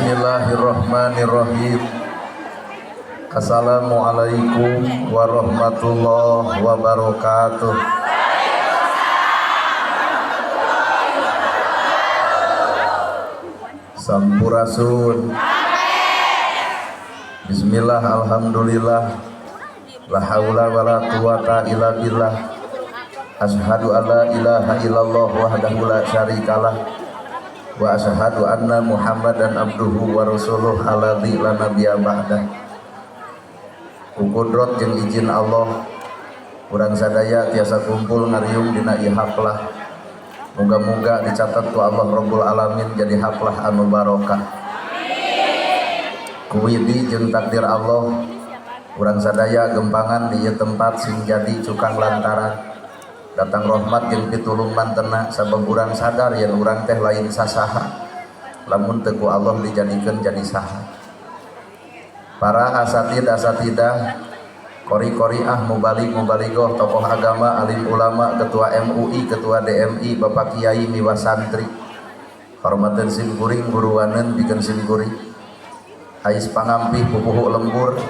Bismillahirrahmanirrahim. Assalamualaikum warahmatullahi wabarakatuh. Sampurasun. Bismillah, alhamdulillah, la haula wala quwata illa billah. Asyhadu alla ilaha illallah wahdahu la syarikalah wa asyhadu anna Muhammadan abduhu wa rasuluh alladzi la nabiyya ba'dah. Ku kudrot jeung izin Allah urang sadaya tiasa kumpul ngariung dina ieu haflah. Muga-muga dicatat ku Allah Rabbul Alamin jadi haflah anu barokah. Ku widi jeung takdir Allah urang sadaya gempangan di ieu tempat sing jadi cukang lantaran datang rahmat jeung pitulung mantena, sabab urang sadar yen urang teh lain sasaha lamun teu ku Allah dijadikeun jadi saha. Para asatid asatidah, qori-qoriah, mubalig mubaligoh, tokoh agama, alim ulama, ketua MUI, ketua DMI, bapak kiai miwah santri, hormateun sim kuring, guruaneun pikeun sim kuring, ais pangampih pupuhu lembur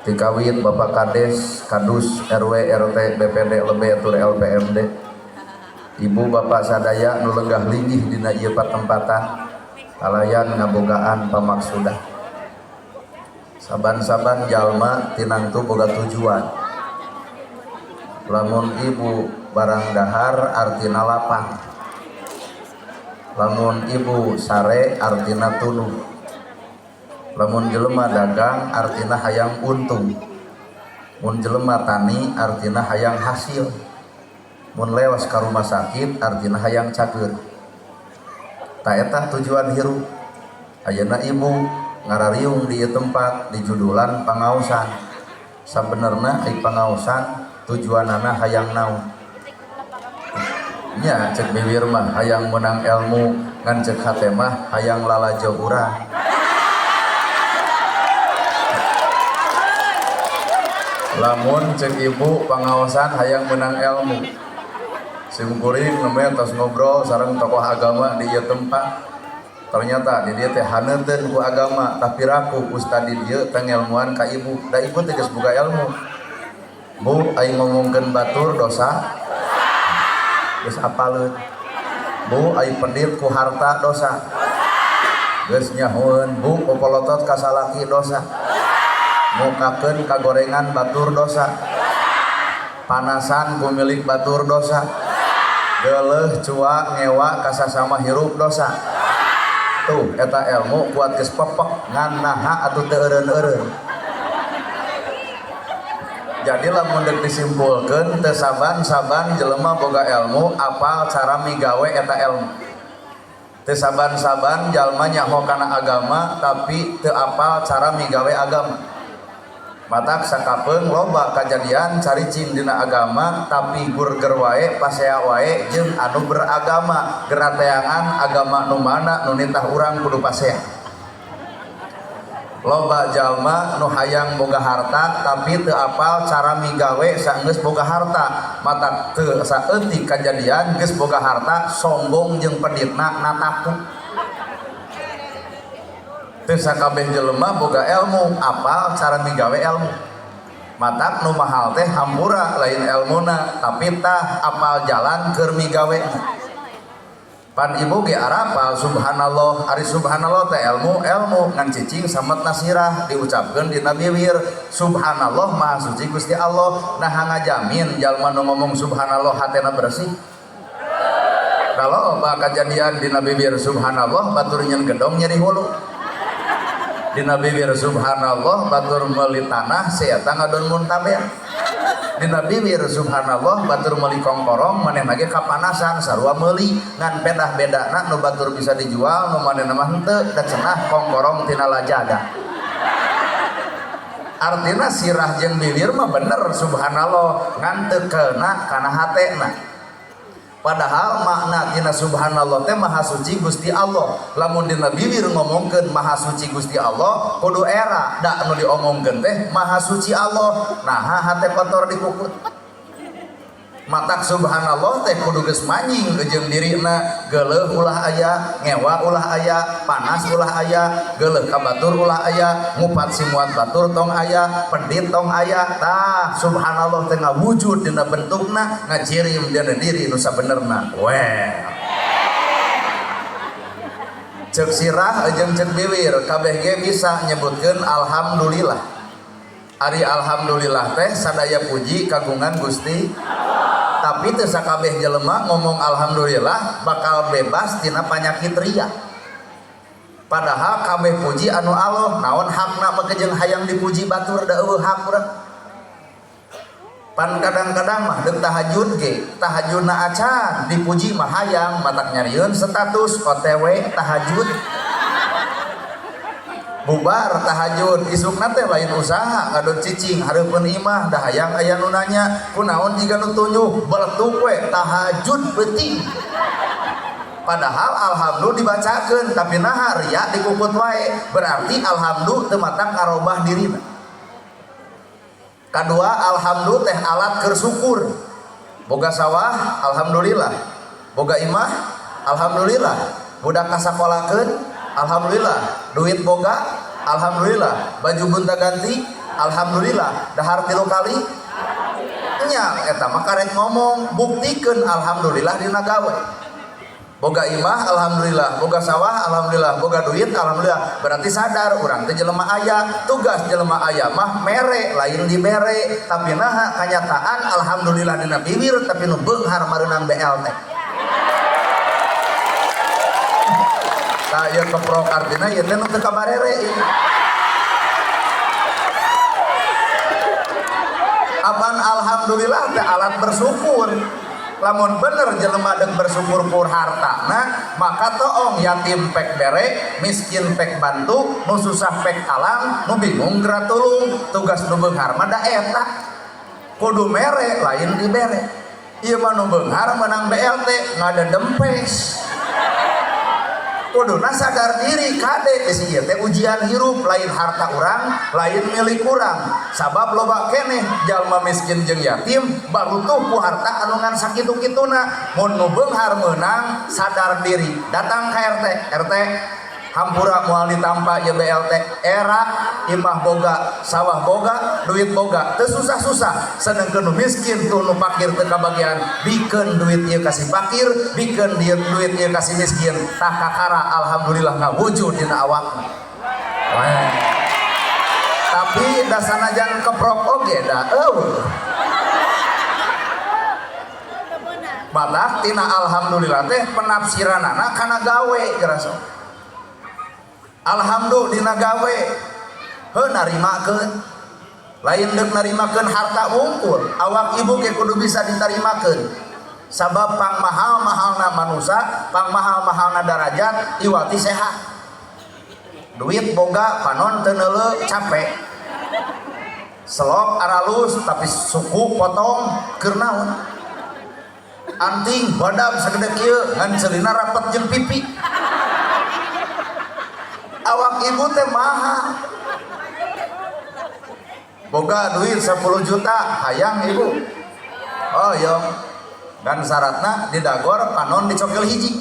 tikawit Bapak Kades, Kadus, RW, RT, BPD, lebe tur LPMD, ibu bapak sadaya nu lenggah linggih dina ieu patempatan kalayan ngabogaan pamaksudah. Saban-saban jalma tinangtu boga tujuan. Lamun ibu barang dahar artina lapang, lamun ibu sare artina tunduh, lamun jelema dagang artina hayang untung, mun jelema tani artina hayang hasil, mun lewas ka rumah sakit artina hayang cager. Ta eta tujuan hirup. Ayeuna ibu ngarariung di ieu tempat di judulan pangaosan. Sabenerna ai pangaosan tujuanana hayang naon? Nya cek bibir mah hayang menang ilmu, ngan cek hate mah hayang lalajo urang. Lamun cek ibu pangaosan hayang menang ilmu, sim kuring nembe tos ngobrol sareng tokoh agama di ieu tempat, ternyata di dieu teh haneuteun ku agama, tapi raku ustad di dieu teh ngelmuan ka ibu, da ibu teh geus boga ilmu. Bu, aing ngomongkeun batur dosa geus apaleun. Bu, aing pedit ku harta dosa geus nyahoeun. Bu, popolotot ka salaki dosa, mukakeun kagorengan batur dosa, panasan ku milik batur dosa, geuleuh cua ngewa kasasama hirup dosa. Tuh eta ilmu kuat geus pepek ngan naha atuh teu eureun-eureun. Jadi lamun deuk disimpulkeun, teu saban-saban jelema boga ilmu apal cara migawe eta ilmu. Teu saban-saban jalma nyaho kana agama tapi teu apal cara migawe agama. Matak sakapeung loba kajadian caricing dina agama tapi gurger wae, pasea wae jeung anu beragama, gerateangan agama nu mana nu nitah urang kudu pasea. Loba jalma nu hayang boga harta tapi teu apal cara migawe saenggeus boga harta. Matak teu saeutik kajadian geus boga harta sombong jeung peditna nataku. Teu sakabeh jelema boga ilmu apal cara migawe ilmu. Matak nu mahal teh hampura lain elmuna tapi tah apal jalan keur migawe. Pan ibu ge arapal subhanallah, ari subhanallah teh ilmu, ilmu ngan cicing samet nasirah diucapkeun dina bibir subhanallah maha suci Gusti Allah. Nah ngajamin jalma nu ngomong subhanallah hatena bersih. Kalau kajadian dina bibir subhanallah batur nyen gedong nyeri hulu, dina bibir subhanallah batur meuli tanah si eta ngadon muntaber, dina bibir subhanallah batur meuli kongkorong manehna ge kapanasan sarua meuli, ngan pedah bedana nu batur bisa dijual nu manehna mah henteu, da cenah kongkorong tina lajada. Artina sirah jeung bibir mah bener subhanallah ngan teu keuna kana hatena. Padahal makna tina subhanallah teh maha suci Gusti Allah. Lamun dina bibir ngomongkeun maha suci Gusti Allah kudu era da nu diomongkeun teh maha suci Allah. Naha hate kotor dikukut. Matak subhanallah teh kudu geus manjing jeung dirina, geuleuh ulah aya, ngewa ulah aya, panas ulah aya, geuleuh ka batur ulah aya, ngupat simuat batur tong aya, pedit tong aya. Tah subhanallah teh ngawujud dina bentukna, ngacirim dina diri nu sabenerna. Weh. Ceuk sirah jeung ceuk bibir kabeh ge bisa nyebutkeun alhamdulillah. Ari alhamdulillah teh sadaya puji kagungan Gusti. Tapi teu sakabeh jelema ngomong alhamdulillah bakal bebas tina panyakit ria. Padahal kabeh puji anu Allah, naon hakna make jeung hayang dipuji batur da eueuh hak urang. Pan kadang-kadang mah deuk tahajud ge, tahajudna acan dipuji mah hayang matak nyarieun status OTW tahajud. Bubar tahajud isukna teh lain usaha ngadon cicing hareupeun imah da hayang aya nu nanya kunaon jiga nu tunjuh beletuk we tahajud peuting. Padahal alhamdulillah dibacakeun tapi naha ria dikukut wae, berarti alhamdulillah teu matang karobah dirina. Kadua alhamdulillah teh alat keur syukur. Boga sawah alhamdulillah, boga imah alhamdulillah, budak kasakolakeun alhamdulillah, duit boga alhamdulillah, baju gonta ganti alhamdulillah, dahar 3 kali nya eta mah karek ngomong buktikeun alhamdulillah dina gawe. Boga imah alhamdulillah, boga sawah alhamdulillah, boga duit alhamdulillah, berarti sadar urang teh jelema aya, tugas jelema aya mah mere lain dibere, tapi naha kanyataan alhamdulillah dina bibir tapi nu beunghar mareunang BLT. Tah ieu keprok artina ieu teh nu teu kabarere ieu. Apan alhamdulillah teh alat bersyukur. Lamun bener jelema deuk bersyukur ku hartana, maka toong yatim pek bere, miskin pek bantu, nu susah pek alang, nu bingung geura tulung. Tugas nu beunghar mah da eta. Kudu mere lain dibere. Ieu mah nu beunghar menang BLT ngadedempes. Kuduna sadar diri kade geus ieu teh ujian hirup lain harta urang lain milik urang. Sabab loba keneh jalma miskin jeung yatim barutuh ku harta anu ngan sakitu-kituna. Mun nu beunghar meunang sadar diri datang ka RT, RT hampura moal ditampa ieu BLT, era imah boga sawah boga duit boga teu susah-susah. Sedengkeun nu miskin tuh nu fakir teu kabagian, bikeun duit ieu ka si fakir, bikeun duit ieu ka si miskin. Tah kakara alhamdulillah ngawujud dina awakna. Wah. Tapi da sanajan keprok oge da eueuh. Matak tina alhamdulillah teh penafsiranana kana gawe geura sok. Alhamdulillah dina gawe heuh narimakeun, lain deuk narimakeun harta wungkul, awak ibu ge kudu bisa ditarimakeun. Sabab pang mahal-mahalna manusa, pang mahal-mahalna darajat iwati sehat. Duit boga panon teu neuleu capek. Selop aralus tapi suku potong keur naon? Anting badam sagede kieu ngan ceulina rapet jeung pipi. Awak ibu teh mahal. Boga duit 10 juta hayang ibu. Oh yong. Dan syaratna didagor panon dicokil hiji.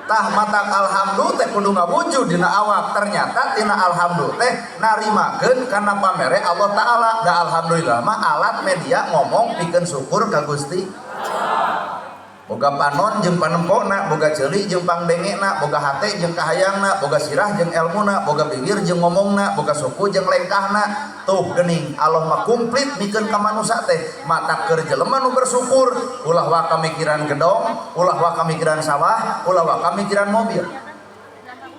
Tah matak alhamdulillah teh kudu ngawujud dina awak. Ternyata tina alhamdulillah teh narimakeun kana pamere Allah Ta'ala. Da alhamdulillah mah alat media ngomong pikeun syukur ka Gusti. Boga panon jeung panempona, boga ceuli jeung pangdengena, boga hate jeung kahayangna, boga sirah jeung elmuna, boga bibir jeung ngomongna, boga suku jeung lengkahna. Tuh geuning Allah mah komplit mikeun ka manusa teh. Mata keur jelema nu bersyukur, ulah waka mikiran gedong, ulah waka mikiran sawah, ulah waka mikiran mobil.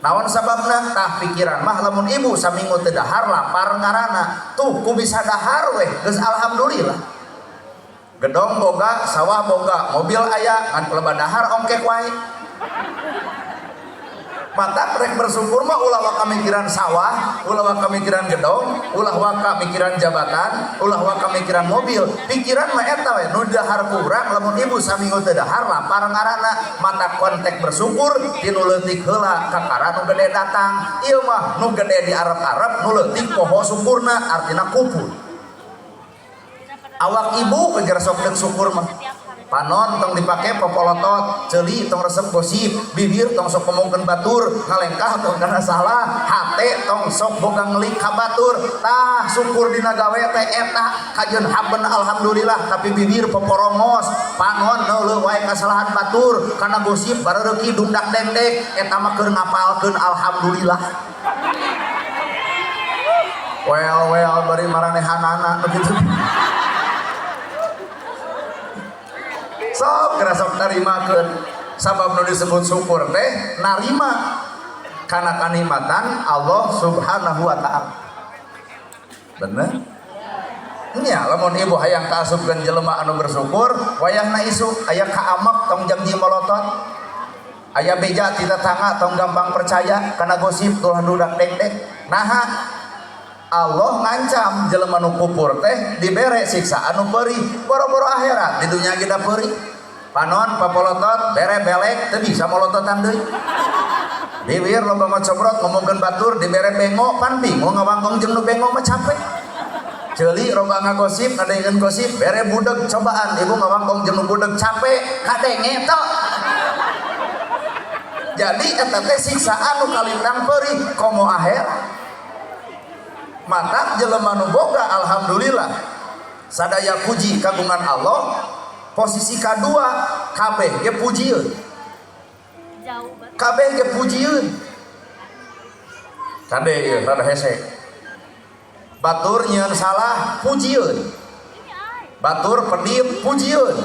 Naon sababna? Tah pikiran mah lamun ibu saminggu teu dahar lapar ngaranna. Tuh ku bisa dahar weh, geus alhamdulillah. Gedong boga, sawah boga, mobil aya, ngan peleba dahar ongkek wae. Mata rek bersyukur mah ulah waka mikiran sawah, ulah waka mikiran gedong, ulah waka mikiran jabatan, ulah waka mikiran mobil. Pikiran mah eta we nu dahar kurang lamun ibu saminggu teu dahar lapar ngaranna. Mata kontek bersyukur ti nu leutik heula kakara nu gede datang. Ieu mah nu gede di arep-arep nu leutik poho syukurna artina kupur. Awak ibu kejar sok deuk syukur mah. Panon tong dipake popolotot, ceuli tong resep gosip, bibir tong sok ngomongkeun batur, ngalengkah tong kana salah, hate tong sok boga ngelik ka batur. Tah syukur dina gawe teh eta kajeun haben alhamdulillah tapi bibir poporongos, panon neuleuh wae kasalahan batur, kana gosip bareureki dungdak dengdek, eta mah keur ngapalkeun alhamdulillah. Well well bari maranehanana begitu. Sok kerasok tarimakeun sabab nu disebut syukur teh narima kana kanikmatan Allah Subhanahu wa taala. Bener? Nya lamun ibu hayang kaasupkeun jelema anu bersyukur, wayahna isuk aya kaamek tong janji molotot. Aya beja ti tetangga tong gampang percaya kana gosip tulah dudak dengdek. Naha Allah ngancam jelema nu kufur teh dibere siksaan nu peurih boro-boro akhirat di dunya ge da peurih. Panon papolotot bere belek teu bisa molototan deui. Bibir loba macobrot ngomongkeun batur dibere bengo pan bingung ngawangkong jeung nu bengo mah capek. Ceuli loba ngagosip ngadengeun gosip bere budeg cobaan ibu ngawangkong jeung nu budeg capek kadenge tok. Jadi eta teh siksaan nu kalintang peurih komo akhirat. Mata jelema nu boga alhamdulillah sadaya puji kagungan Allah. Posisi kadua kabeh ge pujieun, kabeh ge pujieun kade ieu rada hese batur nyieun salah pujieun, batur pedit pujieun,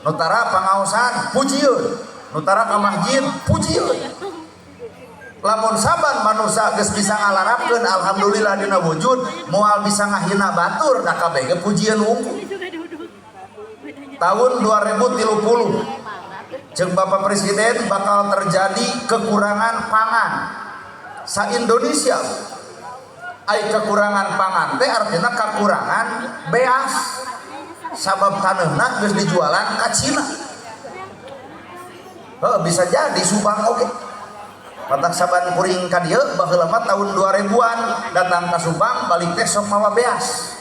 nu tara pangaosan pujieun, nu tara ka masjid pujieun. Lamun saban manusia geus bisa ngalarapkeun alhamdulillah dina wujud moal bisa ngahina batur da kabeh ge pujieun wungkul. Tahun 2030 jeung Bapak Presiden bakal terjadi kekurangan pangan sa Indonesia. Ai kekurangan pangan teh artinya kekurangan beas sabab taneuhna geus dijualan ka Cina. Heuh bisa jadi Subang oge. Matak saban kuring ka dieu baheula mah tahun 2000-an datang ka Subang balik teh sok mawa beas.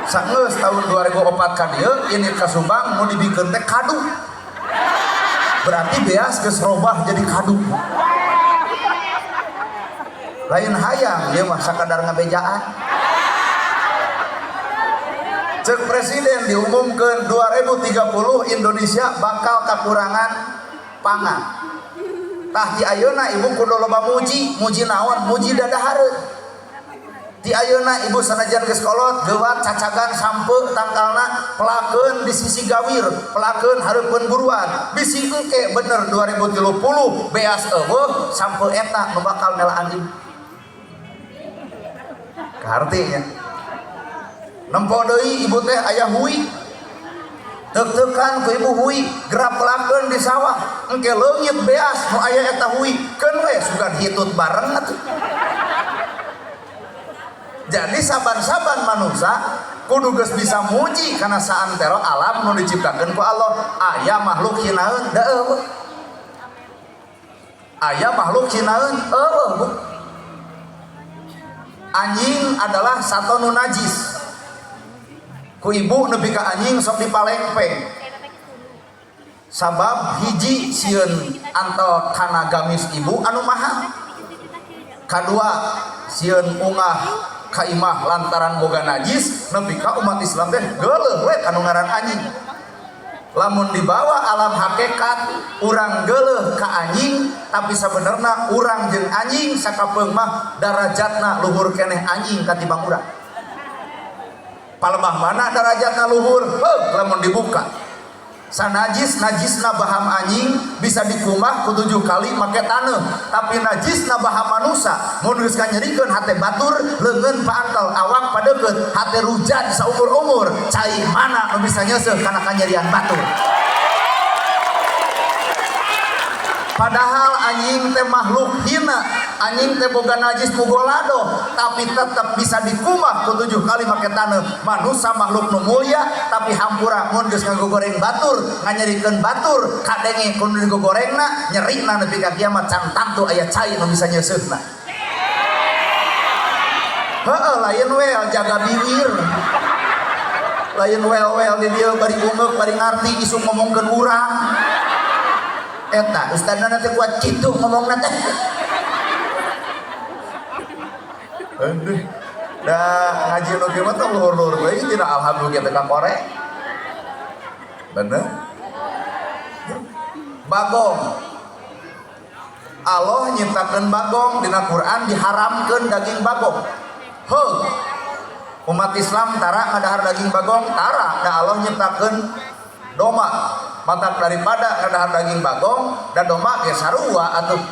Sageus tahun 2004 ka dieu ini ka Subang nu dibikeun teh kadu. Berarti beas geus robah jadi kadu. Lain hayang ieu mah sakadar ngabejaan. Cek presiden diumumkeun 2030 Indonesia bakal kekurangan pangan. Tah di ayeuna ibu kudu loba muji, muji naon? Muji dadahareun. Di ayeuna ibu sanajan geus kolot, geuwat cacagan sampeu tangkalna pelakeun di sisi gawir, pelakeun hareupeun buruan. Bisi engke bener 2030 beas eueuh sampeu eta nu bakal melaan ibu. Kaharti nya. Nempo deui ibu teh aya hui. Tek-tekan ku ibu hui, gerap pelakeun di sawah, engke leungit beas nu aya eta hui, keun we sugan hitut bareng atuh. Jadi saban-saban manusia kudu geus bisa muji kana saantero alam nu diciptakeun ku Allah. Aya makhluk hinaeun da eueuh. Aya makhluk hinaeun eueuh bu. Anjing adalah sato nu najis. Ku ibu nepi ka anjing sok dipalengpeng. Sabab hiji sieun antel kana gamis ibu anu mahal. Kadua sieun ungah ka imah lantaran boga najis nepi ka umat Islam teh geuleuh we kanu ngaran anjing. Lamun dibawa alam hakikat urang geuleuh ka anjing tapi sabenerna urang jeung anjing sakapeung mah darajatna luhur keneh anjing katimbang urang. Palebah mana darajatna luhur? Heuh lamun dibuka. Sanajis najisna baham anjing bisa dikumah ku 7 kali make taneuh, tapi najisna baham manusa mun geus kanyerikeun hate batur leungeun paantel awak padeukeut hate rujat saumur-umur cai mana nu bisa nyeuseuh kana kanyerian batur. Padahal anjing teh makhluk hina, anjing teh boga najis mugolado, tapi tetap bisa dikumah ku 7 kali make taneuh. Manusa makhluk nu mulia, tapi hampura mun geus ngagogoreng batur, nganyerikeun batur, kadenge ku nu digogorengna, nyerina nepi ka kiamat can tangtu aya cai nu bisa nyeuseuhna. Heueuh lain we jaga biwir. Lain wel-wel di dieu bari ungeuk bari ngarti isuk ngomongkeun urang. Eta ustadna teh kuat kitu ngomongna teh. Aduh. Da ngaji nu kieu mah tong luhur-luhur deui tina alhamdulillah teh ka kore. Bener? Bagong. Allah nyiptakeun bagong dina Quran diharamkeun daging bagong. Heuh. Umat Islam tara ngadahar daging bagong, tara da Allah nyiptakeun domba. Matak daripada ngadahar daging bagong da domba ge sarua atuh.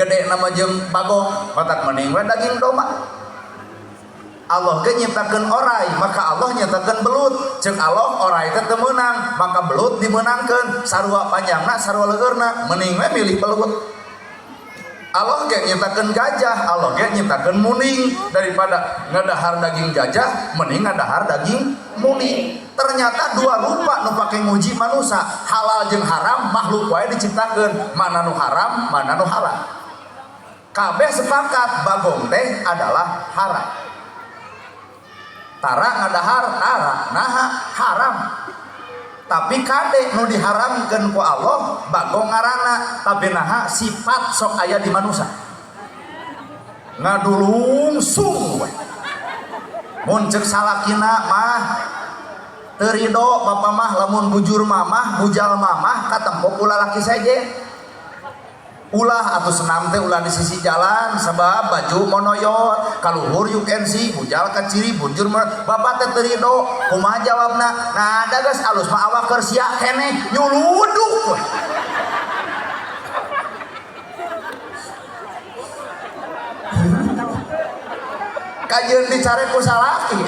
Gede nama jeung bagong, matak mending we daging domba. Allah ge nyiptakeun orai, maka Allah nyiptakeun belut. Ceuk Allah orai teh teu meunang, maka belut dimeunangkeun. Sarua panjangna, sarua leueurna, mending we milih belut. Allah ge nyiptakeun gajah, Allah ge nyiptakeun muning. Daripada ngadahar daging gajah, mending ngadahar daging muning. Ternyata dua rupa nu pake nguji manusia, halal jeung haram, makhluk wae diciptakeun, mana nu haram, mana nu halal. Kabeh sepakat bagong teh adalah haram. Tara ngadahar, tara naha haram. Tapi kade nu diharamkeun ku Allah bagong ngaranna, tapi naha sifat sok aya di manusia. Ngadulungsung we. Mun ceuk salakina mah teu rido bapa mah lamun bujur mamah bujal mamah katempo ku lalaki sejen. Ulah atuh senam teh ulah di sisi jalan sebab baju monoyot kaluhur you can see bujal kaciri bujur bapak teh teu rido kumaha jawabna nah da geus alus mah awak keur sia keneh nyuluduk we. Kajeun dicare ku salaki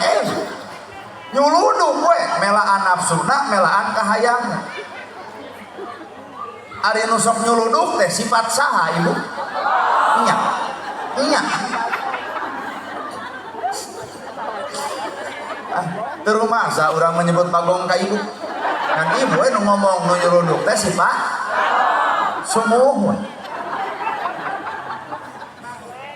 nyuluduk we melaan nafsuna melaan kahayangna. Ari nu sok nyuluduk teh sifat saha ibu? Nya. Nya. Ah, teu rumasa urang menyebut bagong ka ibu. Kan ibu we nu ngomong nu nyuluduk teh sifat sumuhun.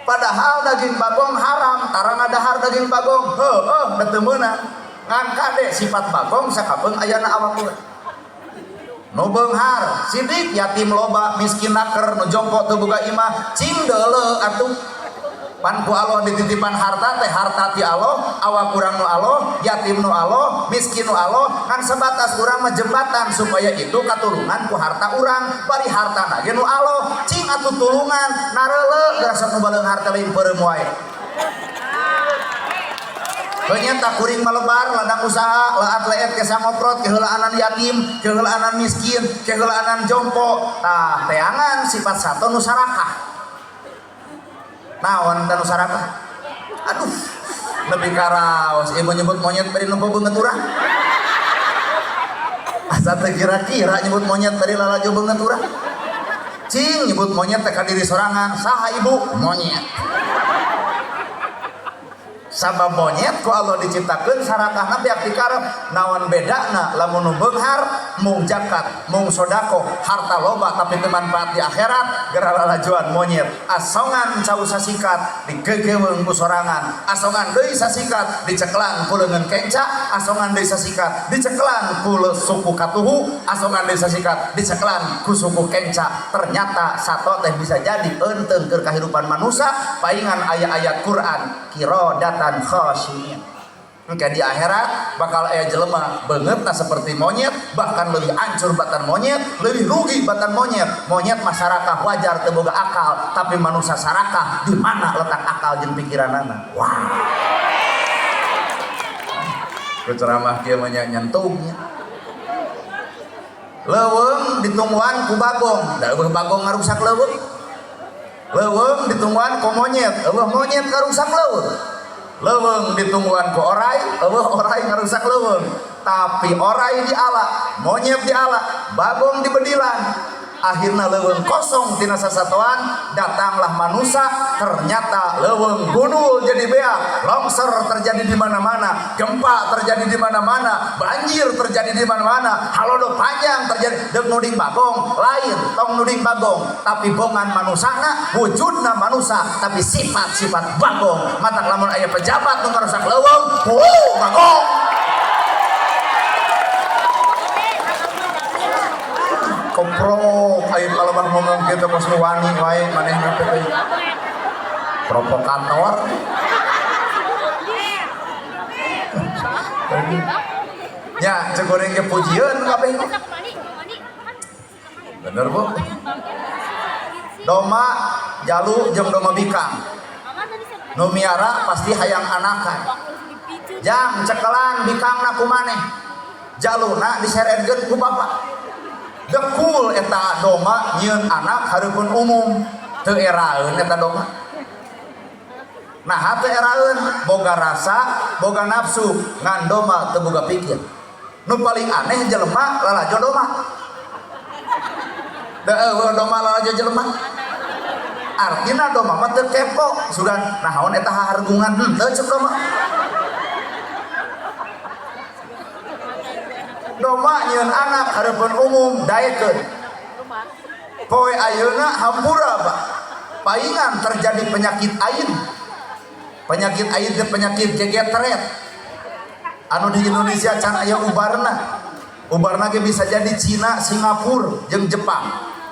Padahal daging bagong haram, tara ngadahar daging bagong. Heueuh, da teu meunang. Ngan kade sifat bagong sakapeung ayana awak urang. Nu beunghar, sidik yatim loba, miskin naker, nu jongkok teu boga imah, cing deuleu atuh. Pan ku Allah dititipan harta teh harta ti Allah, awak urang nu Allah, yatim nu Allah, miskin nu Allah, kan sebatas urang mah jembatan supaya itu katulungan ku harta urang, bari hartana ge nu Allah, cing atuh tulungan, nareuleu geura sok nu baleung harta lain peureum wae. Ternyata kuring malebar ladang usaha laat leet ke sangoprot keheulaanan yatim keheulaanan miskin keheulaanan jompo tah teangan sifat satu nu sarakah naon teh nu sarakah aduh lebih karaos ieu nyebut monyet bari nempo beungeut urang asa teu kira-kira nyebut monyet bari lalajo beungeut urang cing nyebut monyet teh ka diri sorangan saha ibu monyet. Sabab monyet ku Allah diciptakeun sarakahna pihak dikarep naon bedana lamun nu beunghar mung zakat mung sedekah harta loba tapi teu manfaat di akhirat geura lalajoan monyet asongan cau sasikat digegeuweung ku sorangan asongan deui sasikat diceklan ku leungeun kenca asongan deui sasikat diceklan ku suku katuhu asongan deui sasikat diceklan ku suku kenca. Ternyata sato teh bisa jadi eunteng keur kahirupan manusia paingan aya-ayat Quran kirodat khasyin. Engke di akhirat bakal aya jelema beungeutna seperti monyet, bahkan lebih hancur batan monyet, lebih rugi batan monyet. Monyet masyarakat wajar teu boga akal, tapi manusia sarakah di mana letak akal jeung pikiranana? Wah. Ku ceramah kieu mah nyentuhnya. Leuweung ditungguan ku bagong, da eueuh bagong ngarusak leuweung. Leuweung ditungguan ku monyet, eueuh monyet ngarusak leuweung. Leuweung ditungguan ku orai, eueuh orai ngarusak leuweung. Tapi orai diala, monyet diala, bagong dibedilan. Akhirna leuweung kosong tina sasatoan, datanglah manusia, ternyata leuweung gundul jadi beak, longsor terjadi di mana-mana, gempa terjadi di mana-mana, banjir terjadi di mana-mana, halodo panjang terjadi. Deuk nuding bagong, lain tong nuding bagong, tapi bongan manusana, wujudna manusia, tapi sifat-sifat bagong. Matak lamun aya pejabat nu ngarusak leuweung, wuh bagong. Koprok ayo kalau mah ngomong kitu kos nu wani wae manehna teh. Provokator. Ya, cek goreng ge pujieun kabeh. Bener Bu? Doma jalu jeung doma bikang. Nu miara pasti hayang anakan. Jang cekelan bikangna ku maneh. Jaluna diseredkeun ku bapak. Dekul eta doma nyieun anak hareupeun umum. Teu eraeun eta doma. Nah, teu eraeun boga rasa, boga nafsu, ngan doma teu boga pikir. Nu paling aneh jelema lalajo doma. Da eueuh doma lalajo jelema. Artina doma mah teu kepo, sugan naon eta hahargungan henteu ceuk doma. Doma nyieun anak hareupeun umum daekeun. Poe ayeuna hampura Pak. Paingan terjadi penyakit ain. Penyakit ain teh penyakit gegetret. Anu di Indonesia can aya ubarna. Ubarna ge bisa jadi Cina, Singapura jeung Jepang.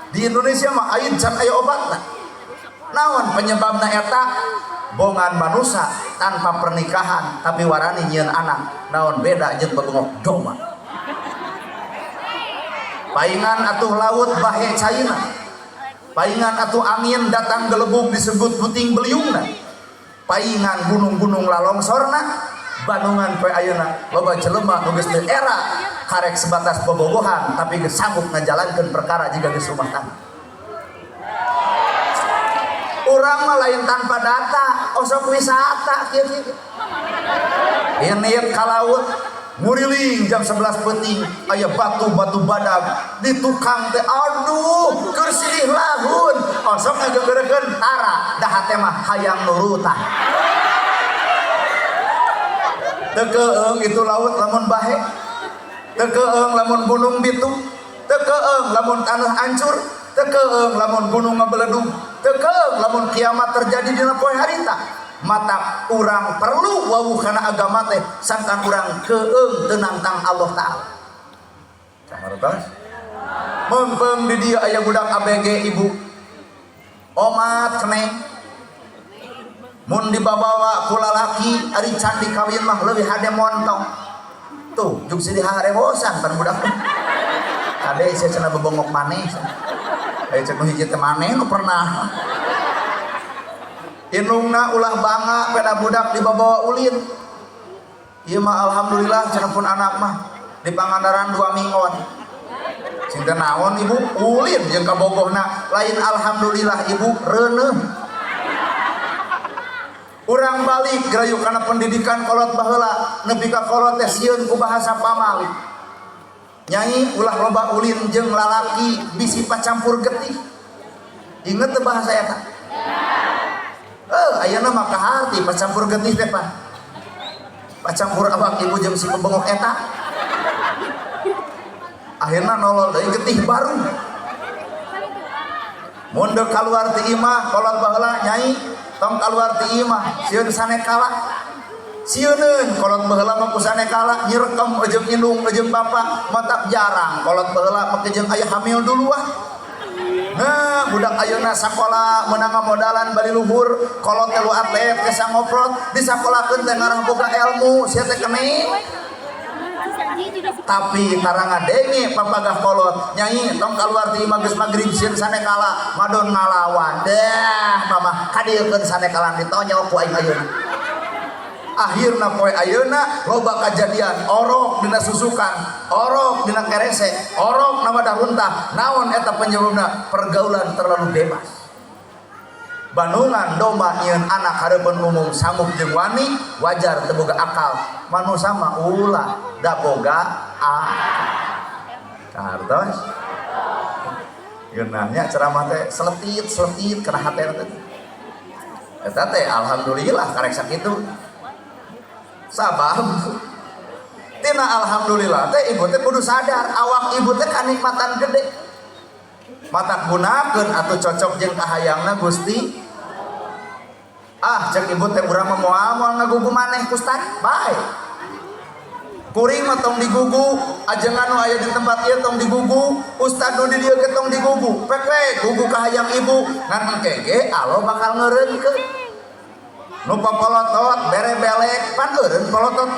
Di Indonesia mah ain can aya obatna. Naon penyebabna eta? Bongan manusia tanpa pernikahan tapi warani nyieun anak. Naon beda jeung bebengok doma. Paingan atuh laut bahe caina. Paingan atuh angin datang gelebug disebut puting beliungna. Paingan gunung-gunung lalongsorna. Bandungan poe ayeuna loba jelema nu geus teu era karek sebatas bobogohan tapi geus sanggup ngajalankeun perkara jiga geus rumah tangga. Urang mah lain tanpa data, osok wisata kieu-kieu. Ini ka laut nguriling jam 11 peuting aya batu-batu badag di tukang teh aduh keur silih lahun osok ngageureurkeun tara da hate mah hayang nurutan. Teu keung itu laut lamun bahe, teu keung lamun gunung bitu, teu keung lamun tanah hancur, teu keung lamun gunung ngabeledug, teu keung lamun kiamat terjadi dina poe harita. Mata urang perlu wawuh kana agama teh sangkan urang keung teu nantang Allah Taala. Samartos? Meungpeung di dieu aya budak ABG ibu. Omat keneh. Mun dibabawa ku lalaki ari can dikawin mah leuwih hade montong. Tuh, jug silih harewosan pan budak. Kade sia cenah bebongok maneh. Aya cek nu hiji teh maneh nu pernah. Indungna ulah bangga pada budak dibawa ulin. Ieu mah alhamdulillah cenah pun anak mah di Pangandaran 2 minggon. Sing teh naon ibu ulin jeung kabogohna lain alhamdulillah ibu reuneuh. Urang balik gerayu kana pendidikan kolot baheula nepi ka kolot teh sieun ku bahasa pamali. Nyai ulah loba ulin jeung lalaki bisi pacampur getih. Inget teu bahasa eta? Ayeuna mah kaharti pacampur getih teh Pak. Pacampur awak ibu jeung si pebengok eta. Akhirna nolol deui getih baru. Mun deuk kaluar ti imah kolot baheula nyai tong kaluar ti imah sieun sanekala. Sieuneun kolot baheula mah ku sanekala nyirekem jeung indung jeung bapa matak jarang kolot baheula make jeung aya hamil duluan. Nah, budak ayeuna sakola meunang ngamodalan bali luhur, kolot teh lu atlet ke sangoprot, disakolakeun teh ngarah boga ilmu, sia teh kene. Tapi tara ngadenge papagah kolot, nyai tong kaluar ti imah geus magrib sieun sanekala, madon ngalawan. Dah, mama kadieukeun sanekalan ditonyok ku aing ayeuna. Akhirna poe ayeuna loba kajadian orok dina susukan, orok dina keresek, orok na wadah runtah. Naon eta penyebabna? Pergaulan terlalu bebas. Bandungan domba nyieun anak hareupeun umum sanggup jeung wani, wajar teu boga akal. Manusa mah ulah da boga akal. Kahartos? Geunahnya ceramah teh seletit-seletit kana hate teh. Eta teh alhamdulillah karek sakitu. Sabab tina alhamdulillah teh ibu teh kudu sadar awak ibu teh kanikmatan gede. Matak gunakeun atuh cocok jeung kahayangna Gusti. Ah cek ibu teh urang mah moal moal ngagugu maneh Ustad bae. Kuring mah tong digugu, ajengan nu aya di tempat ieu tong digugu, ustad nu di dieu ge tong digugu. Pek we gugu ka hayang ibu, ngan engke ge Allah bakal ngeureunkeun. Nu popolotot bere belek pan eureun polotot.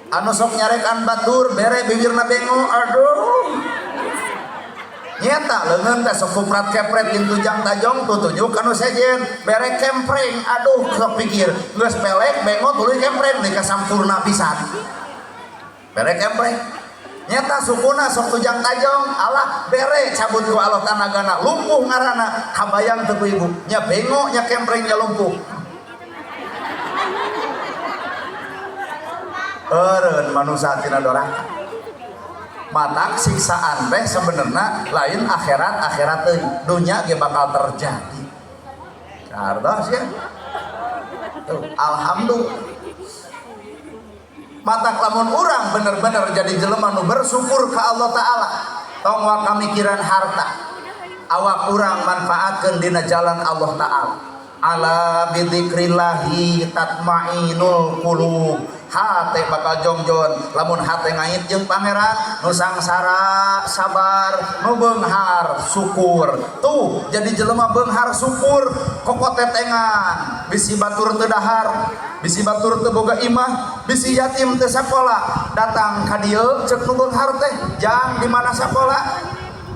Anu sok nyarekan batur bere bibirna bengo, aduh. Nyeta leungeun teh sok kuprat kepret jeung tujang tajong tutunjuk kanu sejen bere kempreng, aduh sok pikir geus pelek bengo tuluy kempreng deui kasampurna pisan. Bere kempreng. Nyeta sukuna sok tujang tajong, alah bere cabut ku Allah tanagana lumpuh ngaranna kabayang teu ku ibu nya bengo nya kempreng nya lumpuh. Eureun manusia tina doraka. Matak siksaan teh sebenarnya lain akhirat akhirat teuing, dunya ge bakal terjadi. Kartos ya. Tuh, alhamdulillah. Matak lamun urang bener-bener jadi jelema nu bersyukur ka Allah Ta'ala, tong waka mikiran harta, awak urang manfaatkeun dina jalan Allah Ta'ala. Ala bidzikrillahi tatmainul qulub. Hate bakal jongjon lamun hate ngait jeung pangeran nu sangsara sabar, nu beunghar syukur. Tuh jadi jelema beunghar syukur kokotetengan, bisi batur teu dahar, bisi batur teu boga imah, bisi yatim teu sakola, datang ka dieu ceuk nu beunghar teh, jang di mana sakola?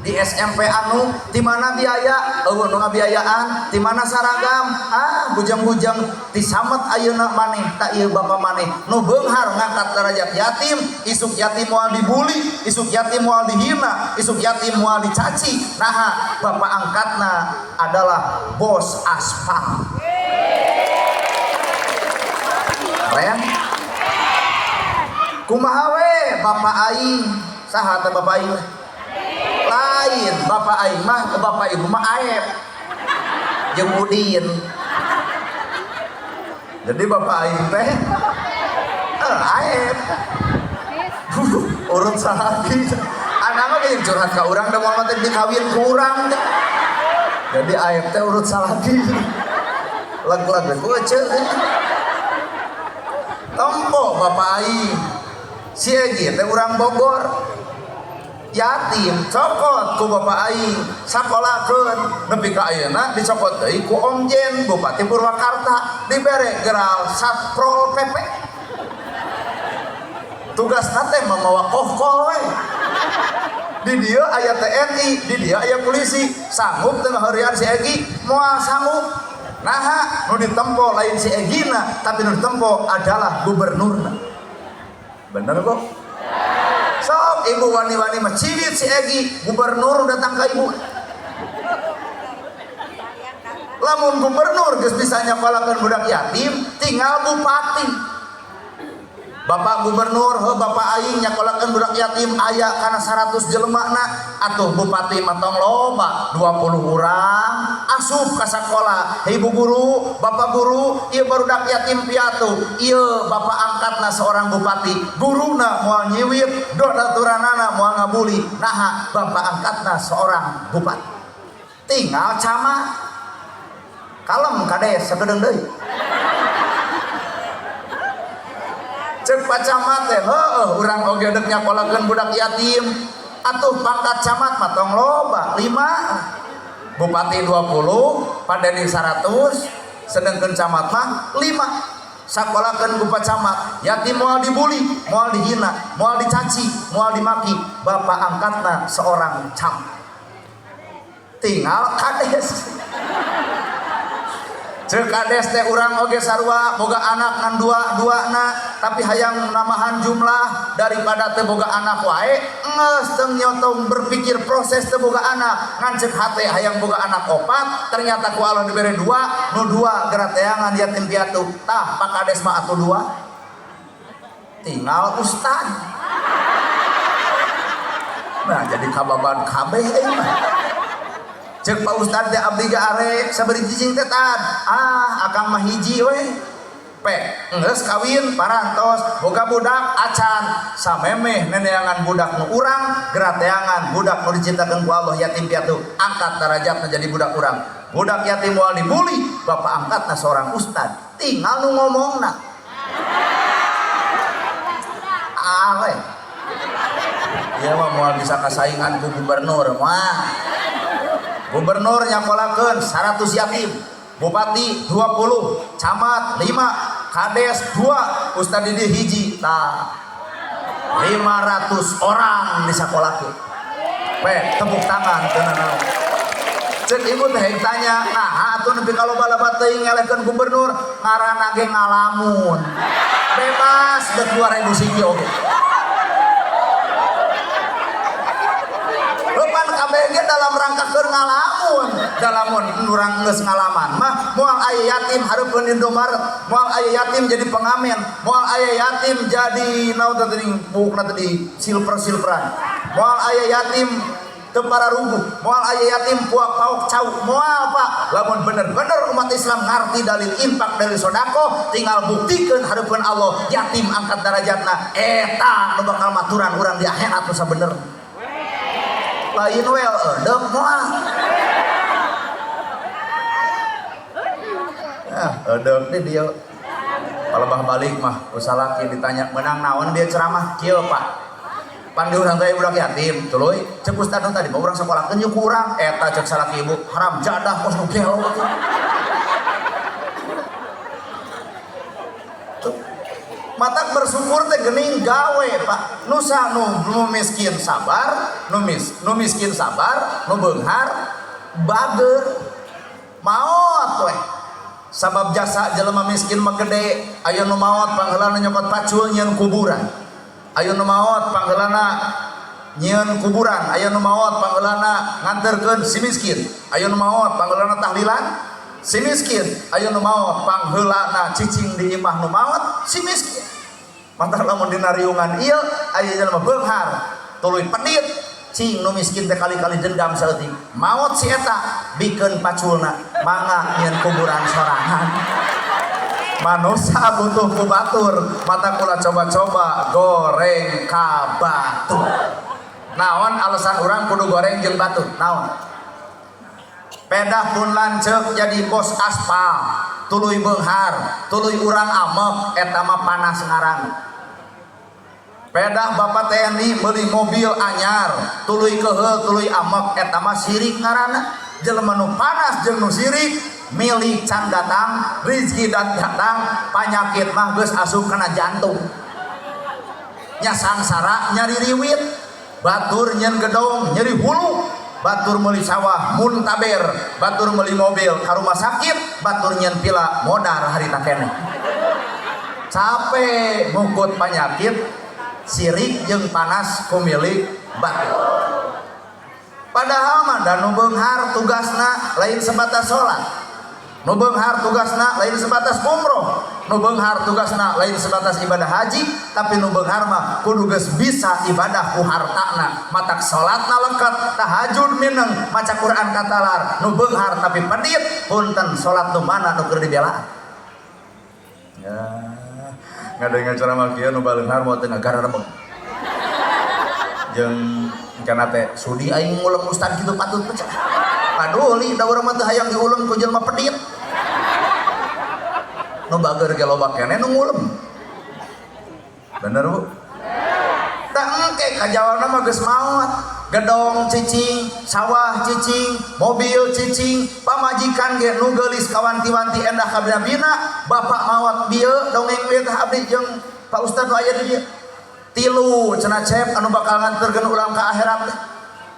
Di SMP anu, di mana biaya? Eueuh nu ngabiayaan, di mana saragam? Ah, bujang-bujang disamet ayeuna maneh tak ieu bapa maneh. Nu beunghar ngangkat derajat yatim, isuk yatim moal dibuli, isuk yatim moal dihina, isuk yatim moal dicaci. Naha bapak angkatna adalah bos aspal. Keren. Kumaha we bapak aing? Saha teh bapak aing? Lain bapak aing mah, bapak ibu mah Aep jeung Udin. Jadi bapak aing teh Aep. Urut salaki. Anak mah jeung curhat ka urang da moal mah teh dikawin ku urang teh. Jadi Aep teh urut salaki. Leg-leg we eceu. Tempo bapak aing. Si Egi teh urang Bogor. Yatim cokot ku bapak aing sakolakeun nepi ka ayeuna dicokot deui ku Om Jen Bupati Purwakarta dibere geral Satpol PP. Tugasna teh mamawa kohkol we. Di dieu aya TNI, di dieu aya polisi, sanggup teu ngaheureuyan si Egi? Moal sanggup. Naha nu ditempo lain si Egina, tapi nu ditempo adalah gubernurna. Bener kok? Sok ibu wani-wani mah cibit si Egi, gubernur datang ke ibu. Lamun gubernur geus bisa nyakolakeun budak yatim, tinggal bupati. Bapak gubernur, heuh bapak aing nyakolakeun budak yatim aya kana 100 jelema na, atuh bupati mah tong loba 20 urang asup ka sakola. Ibu guru, bapak guru, ieu barudak yatim piatu, ieu bapak angkatna seorang bupati, guruna moal nyiwit, dodaturanana moal ngabuli. Naha bapak angkatna seorang bupati. Tinggal camat. Kalem kades sakedeung deui. Cek Pak Camat teh, heueuh urang oge deuk nyakolakeun budak yatim. Atuh pangkat camat mah tong loba, 5. Bupati 20, Pak Dedi 100, sedengkeun camat mah 5. Sakolakeun ku Pak Camat, yatim moal dibuli, moal dihina, moal dicaci, moal dimaki, bapak angkatna seorang camat. Tinggal kades. Ceuk kades teh urang oge sarua boga anak ngan dua-duana tapi hayang namahan jumlah daripada teu boga anak wae geus teu nyotong berpikir proses teu boga anak ngan ceuk hate hayang boga anak opat ternyata ku Allah dibere dua nu dua gerateangan yatim piatu tah Pak Kades mah atuh dua tinggal ustad. Nah jadi kababan kabeh euy mah. Cek Pak Ustad teh abdi ge arek sabari cicing teh tad. Ah, akang mah hiji we. Pe, geus kawin parantos boga budak acan samemeh neneangan budak nu urang gerateangan budak nu diciptakeun ku Allah yatim piatu angkat darajatna jadi budak urang. Budak yatim moal dibuli, bapak angkatna seorang ustad. Tinggal nu ngomongna. Kalah we. Ieu mah moal bisa kasaingan ku gubernur mah. Gubernur nyakolakeun 100 yatim, bupati 20, camat 5, kades 2, ustad di hiji. Tah 500 orang disakolakeun. We, tepuk tangan teu nanaon. Cek ibu teh tanya, nah atuh nepi ka loba-loba teuing ngelehkeun gubernur, ngaranna ge ngalamun. Bebas dek 2000 siki oge. Pan KBG dalam rangka keur ngalamun, dalamun urang geus ngalaman mah moal aya yatim hareupeun Indomaret, moal aya yatim jadi pengamen, moal aya yatim jadi naon teh tadi buukna tadi silver-silveran, moal aya yatim teu pararuguh, moal aya yatim puak paok cau, moal Pak. Lamun bener-bener umat Islam ngarti dalil infak, dalil sedekah, tinggal buktikeun hareupeun Allah yatim angkat darajatna, eta nu bakal maturan urang di akhirat nu sabenerna. Lain wel edek moal. Ah, edek di dia. Palebah balik mah usalaki ditanya menang naon dia ceramah kieu Pak. Pan di urang teh budak yatim, tuluy cek ustad nu tadi mah urang sakolahkeun yuk ku urang, eta cek salaki ibu haram jadah kos nu gelo tuh. Matak bersyukur teh geuning gawe Pak. Nusa nu miskin sabar, nu miskin sabar, nu beunghar bager. Maot weh. Sabab jasa jelema miskin mah gede, aya nu maot pangheulana nyokot pacul nyieun kuburan. Aya nu maot pangheulana nyieun kuburan, aya nu maot pangheulana nganterkeun si miskin, aya nu maot pangheulana tahlilan si miskin, aya nu maot pangheulana cicing di imah nu maot si miskin. Mantap lamun dina riungan ieu aya jelema beunghar tuluy pedit cing nu miskin teh kali-kali dendam saeutik maot si eta bikeun paculna mangga nyieun kuburan sorangan. Manusia butuh ku batur, mata kula coba-coba goreng ka batur. Naon alasan urang kudu goreng jeung batur? Naon? Pedah pun lanceuk jadi bos aspal, tuluy beunghar, tuluy urang amek, eta mah panas ngaran. Pedah bapak TNI meuli mobil anyar, tuluy keheul, tuluy amek, eta mah sirik ngaranna. Jelema nu panas jeung nu sirik, milik can datang, rizki datang, panyakit mah geus asup kana jantung. Nya sangsara nyari riwit, batur nyen gedong nyeri hulu, batur meuli sawah muntaber, batur meuli mobil ka rumah sakit, batur nyen pila modar harita keneh. Capek ngukut panyakit, sirik jeung panas ku milik batur. Padahal mah da nu beunghar tugasna lain sebatas salat, nu beunghar tugasna lain sebatas umroh, nu beunghar tugasna lain sebatas ibadah haji, tapi nu beunghar mah kudu geus bisa ibadah ku hartana, matak salatna lengket, tahajud mineng, maca Quran katalar, nu beunghar tapi pedit, punten salat nu mana nu keur dibelaan. Ya, ngadengar ceramah kieu nu baleunghar moal teu ngagarebeg. Jeung kana teh sudi aing ngulem ustad kitu patut pecah. Paduli da urang mah teu hayang diulem ku jelema pedit. Nu bager ge loba keneh nu ngulem. Bener Bu? Tah engke kajawana mah geus maot. Gedong cicing, sawah cicing, mobil cicing, pamajikan ge nu geulis kawanti-wanti endah kabina-bina, bapak maot bieu dongeng we teh abdi jeung Pak Ustad nu aya di dieu. Tilu cenah cep anu bakal nganterkeun urang ka akhirat teh.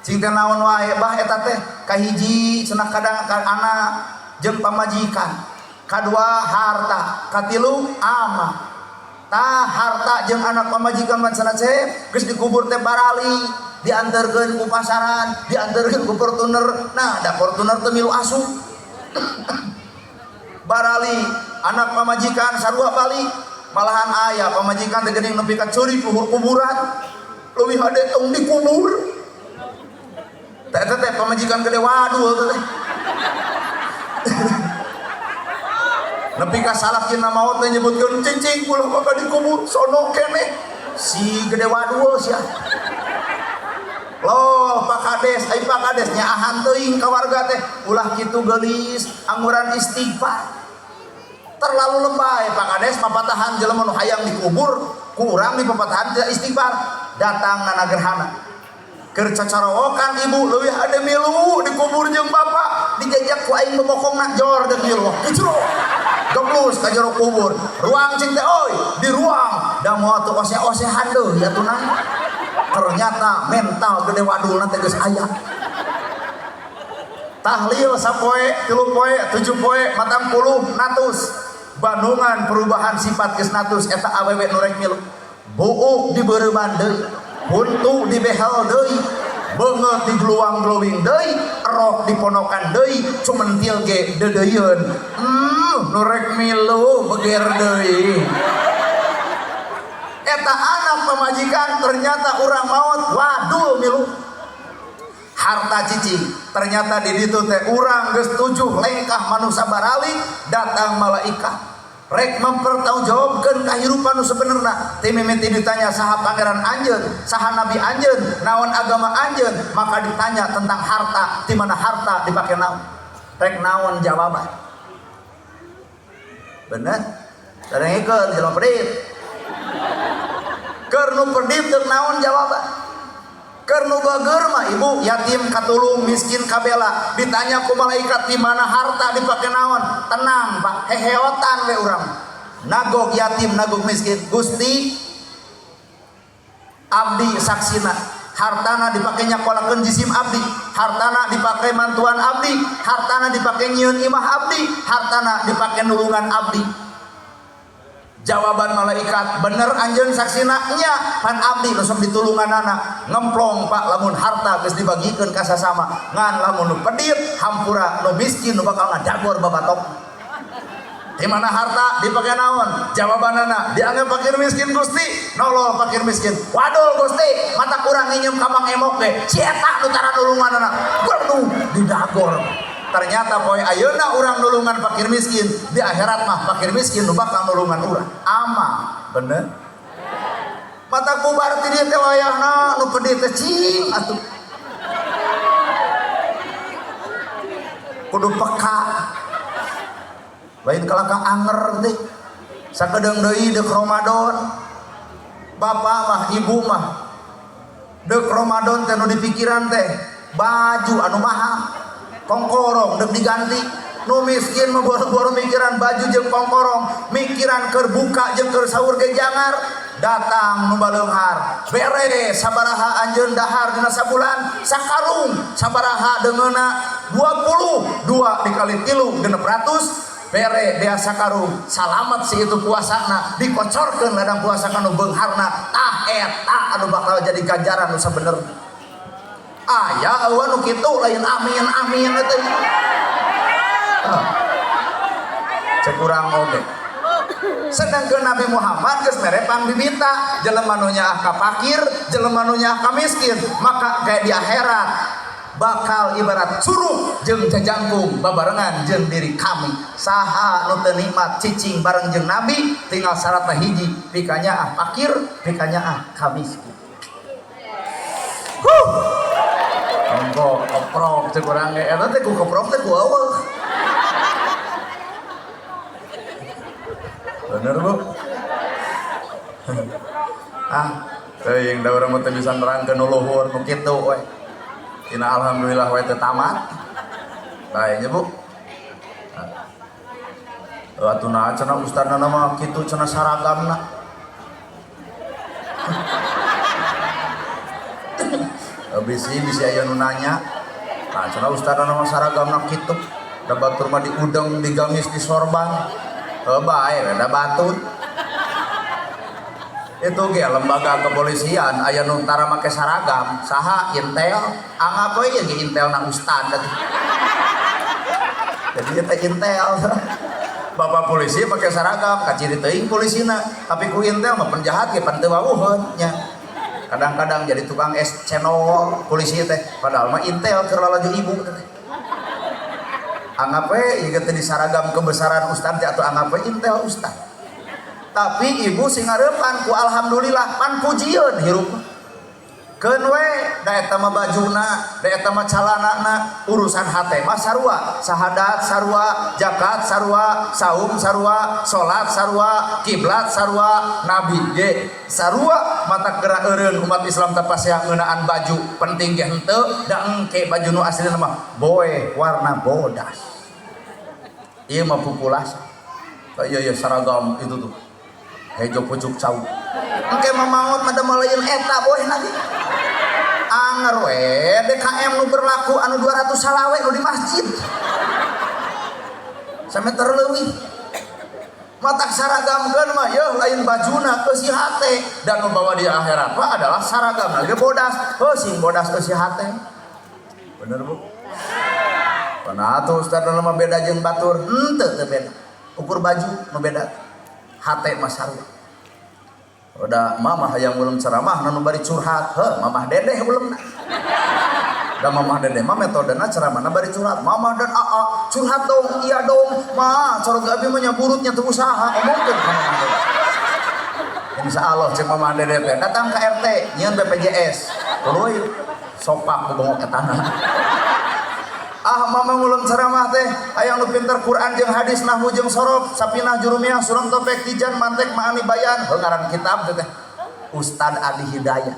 Cing teh naon wae bah eta teh kahiji cenah kadang ka anak jeung pamajikan, kadua harta, katilu amah. Tah harta jeung anak pamajikan mah cenah cep geus dikubur teh barali, diantarkeun ku pasaran, diantarkeun ku Fortuner. Nah, da Fortuner teh milu asup. Barali anak pamajikan sarua balik, malahan aya pamajikan teh geuning nepi ka ceurik luhur kuburan, leuwih hade tong dikubur. Teh teh teh pamajikan gede wadul teh. Nepi ka salakina maot teh nyebutkeun cicing ulah maka dikubur sono keneh si gede wadul sia. Loh Pak Kades, ai Pak Kades nyaahan teuing ka warga teh ulah kitu geulis anguran istighfar. Terlalu lebay Pak Kades mapatahan jelema nu hayang dikubur. Ku urang di papatahan tidak istighfar, datang nana gerhana. Keur cacarawokan ibu leuwih ade milu dikubur jeung bapak, dijajak ku aing bebokongna jor deuk milu. Kecro. Geblus ka jero kubur. Ruang cing teh oi, di ruang da moal teu ose-osehan deui atuh nang. Ternyata mental gede wadulna teh geus aya. Tahlil sapoe, 3 poe, 7 poe, 40 natus. Bandungan perubahan sifat geus natus eta awewe nu rek milu. Buuk dibeureuman deui, huntu dibehel deui, beungeut digluang-gluing deui, erok diponokan deui, cumentil ge deudeuyeun. Nu rek milu beger deui. Eta anak pamajikan ternyata urang maot wadul milu. Harta cicing ternyata di ditu teh urang geus 7 lengkah manusia barali datang malaikat rek mempertanggungjawabkeun kahirupan nu sebenarna. Ti mimiti ditanya saha pangeran anjeun, saha nabi anjeun, naon agama anjeun, maka ditanya tentang harta, di mana harta dipake naon, rek naon jawaban. Bener? Sadengekeun jelema pedit. Keur nu pedit teu naon jawaban. Keur nu bageur mah ibu yatim katulung miskin kabela ditanya ku malaikat di mana harta dipake naon, tenang Pak, heheotan we urang nagog yatim nagog miskin. Gusti abdi saksina hartana dipake nyakolakeun jisim abdi, hartana dipake mantuan abdi, hartana dipake nyieun imah abdi, hartana dipake nulungan abdi. Jawaban malaikat bener anjeun saksina nya, pan abdi nu sok ditulunganana. Ngemplong Pak lamun harta geus dibagikeun ka sasama, ngan lamun nu pedit hampura nu miskin nu bakal ngadagor babatok. Di mana harta dipake naon? Jawabanana dianggap fakir miskin Gusti, nolol fakir miskin. Wadul Gusti, mata kurang nginjem ka Mang Emok ge. Si eta nu tara nulunganana. Waduh, didagor. Ternyata poe ayeuna urang nulungan fakir miskin, di akhirat mah fakir miskin nu bakal nulungan urang. Ama, bener? Mata kubar ti dieu teh wayahna nu pedit teh cing atuh. Kudu peka. Lain kalaka anger teh. Sakedeung deui deuk Ramadan. Bapak mah ibu mah deuk Ramadan teh nu dipikiran teh baju anu mahal, kongkorong deuk diganti. Nu miskin mah boro-boro mikiran baju jeung kongkorong, mikiran keur buka jeung keur sahur ge jangar. Datang nu baleunghar, bere sabaraha anjeun dahar dina sabulan, sakarung sabaraha deungeuna 22 dikali 3 600, bere dia sakarung, salamat si itu puasana, dikocorkeun ladang puasa kanu beungharna. Tah eta anu bakal jadi ganjaran nu sabenerna. Aya eueuh nu kitu lain amin amin eta. Cek urang oge. Sedangkan Nabi Muhammad geus mere pangbibita, jelema nu nyaah ka fakir, jelema nu nyaah ka miskin, maka kayak di akhirat bakal ibarat curug jeung jajangkung babarengan jeung diri kami. Saha nu teu nikmat cicing bareng jeung Nabi, tinggal syaratna hiji, pikanyaah fakir, pikanyaah ka miskin. Huh. Ongko keprok cek urang ge eta teh ku keprok teh ku eueuh. Bener Bu? Ah, teuing da urang mah teu bisa nerangkeun nu luhur nu kitu we. Tina alhamdulillah we teu tamat. Bae nya Bu. Atuh nah cenah ustadna mah kitu cenah saragamna. Bisi bisi aya nu nanya. Nah cenah ustadna mah saragamna kitu. Da batur mah diudeng, digamis, disorban. Bae we da batur. Itu ge lembaga kepolisian aya nu tara make saragam, saha intel, anggap we ge intelna ustad atuh. Jadi eta intel. Bapak polisi pakai seragam, kaciri teuing polisina, tapi ku intel mah penjahat ge pan teu wawuheun nya. Kadang-kadang jadi tukang es cendol polisi teh, padahal mah intel keur lalajo ibu teh. Anggap we ieu teh di seragam kebesaran ustad teh atuh anggap we intel ustad. Tapi ibu sing ngarepan ku alhamdulillah pan pujieun hirup. Keun we da eta mah bajuna, da eta mah calanana, urusan hate mah sarua, sahadat sarua, zakat sarua, saum sarua, salat sarua, kiblat sarua, nabi ge sarua. Mata gerak eureun umat Islam teh pasea ngeunaan baju penting ge henteu, da engke baju nu aslina mah boe warna bodas. Ieu mah populasi. Iya iya seragam itu tuh. Hejo pucuk cau. Engke mah maot mah da lain eta boeh lagi. Anger we DKM nu berlaku anu 200 salawe nu di masjid. Sameter leuwih. Matak saragamkeun mah yeuh lain bajuna eusi hate, dan nu bawa di akhirat mah adalah seragam lagi bodas. Heuh sing bodas eusi hate. Bener Bu? Karena atuh ustaz mah beda jeung batur. Henteu teu beda. Ukur baju nu beda. Hate mah sarua. Udah mamah hayang ulem ceramah nu bari curhat, heuh mamah dedeh ulemna. Da mamah dedeh mah metodena ceramahna bari curhat. Mamah dan aa curhat dong, iya dong. Ma, corot abi mah nyaburutnya teu usaha, omongkeun ka mamah dedeh. Insya Allah cek mamah dedeh teh datang ke RT nyieun BPJS. Tuluy sopak bobongok etana. Ah mama ngulem ceramah teh hayang nu pinter Quran jeung hadis, nahwu jeung sorof, sapinah jurumiyah, sulam topek, tijan, mantek, maani, bayan, heuh ngaran kitab teh Ustad Adi Hidayat.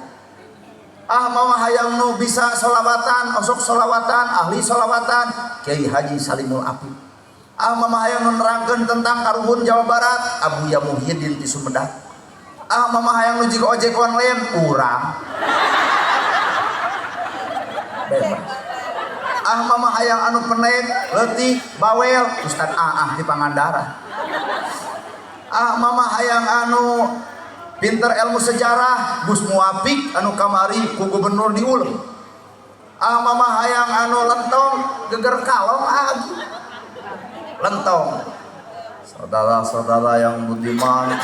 Ah mama hayang nu bisa solawatan, osok solawatan, ahli solawatan, Kiai Haji Salimul Apib. Ah mama hayang nu nerangkeun tentang karuhun Jawa Barat, Abuya Muhyiddin di Sumedang. Ah mama hayang nu jiga ojek online, urang bebas. Ah mama hayang anu penek, leutik, bawel, Ustad Aah di Pangandaran. Ah mama hayang anu pinter ilmu sejarah, Gus Muwafiq anu kamari ku gubernur diulem. Ah mama hayang anu lentong, geger kalong agi. Lentong. Saudara-saudara yang budiman,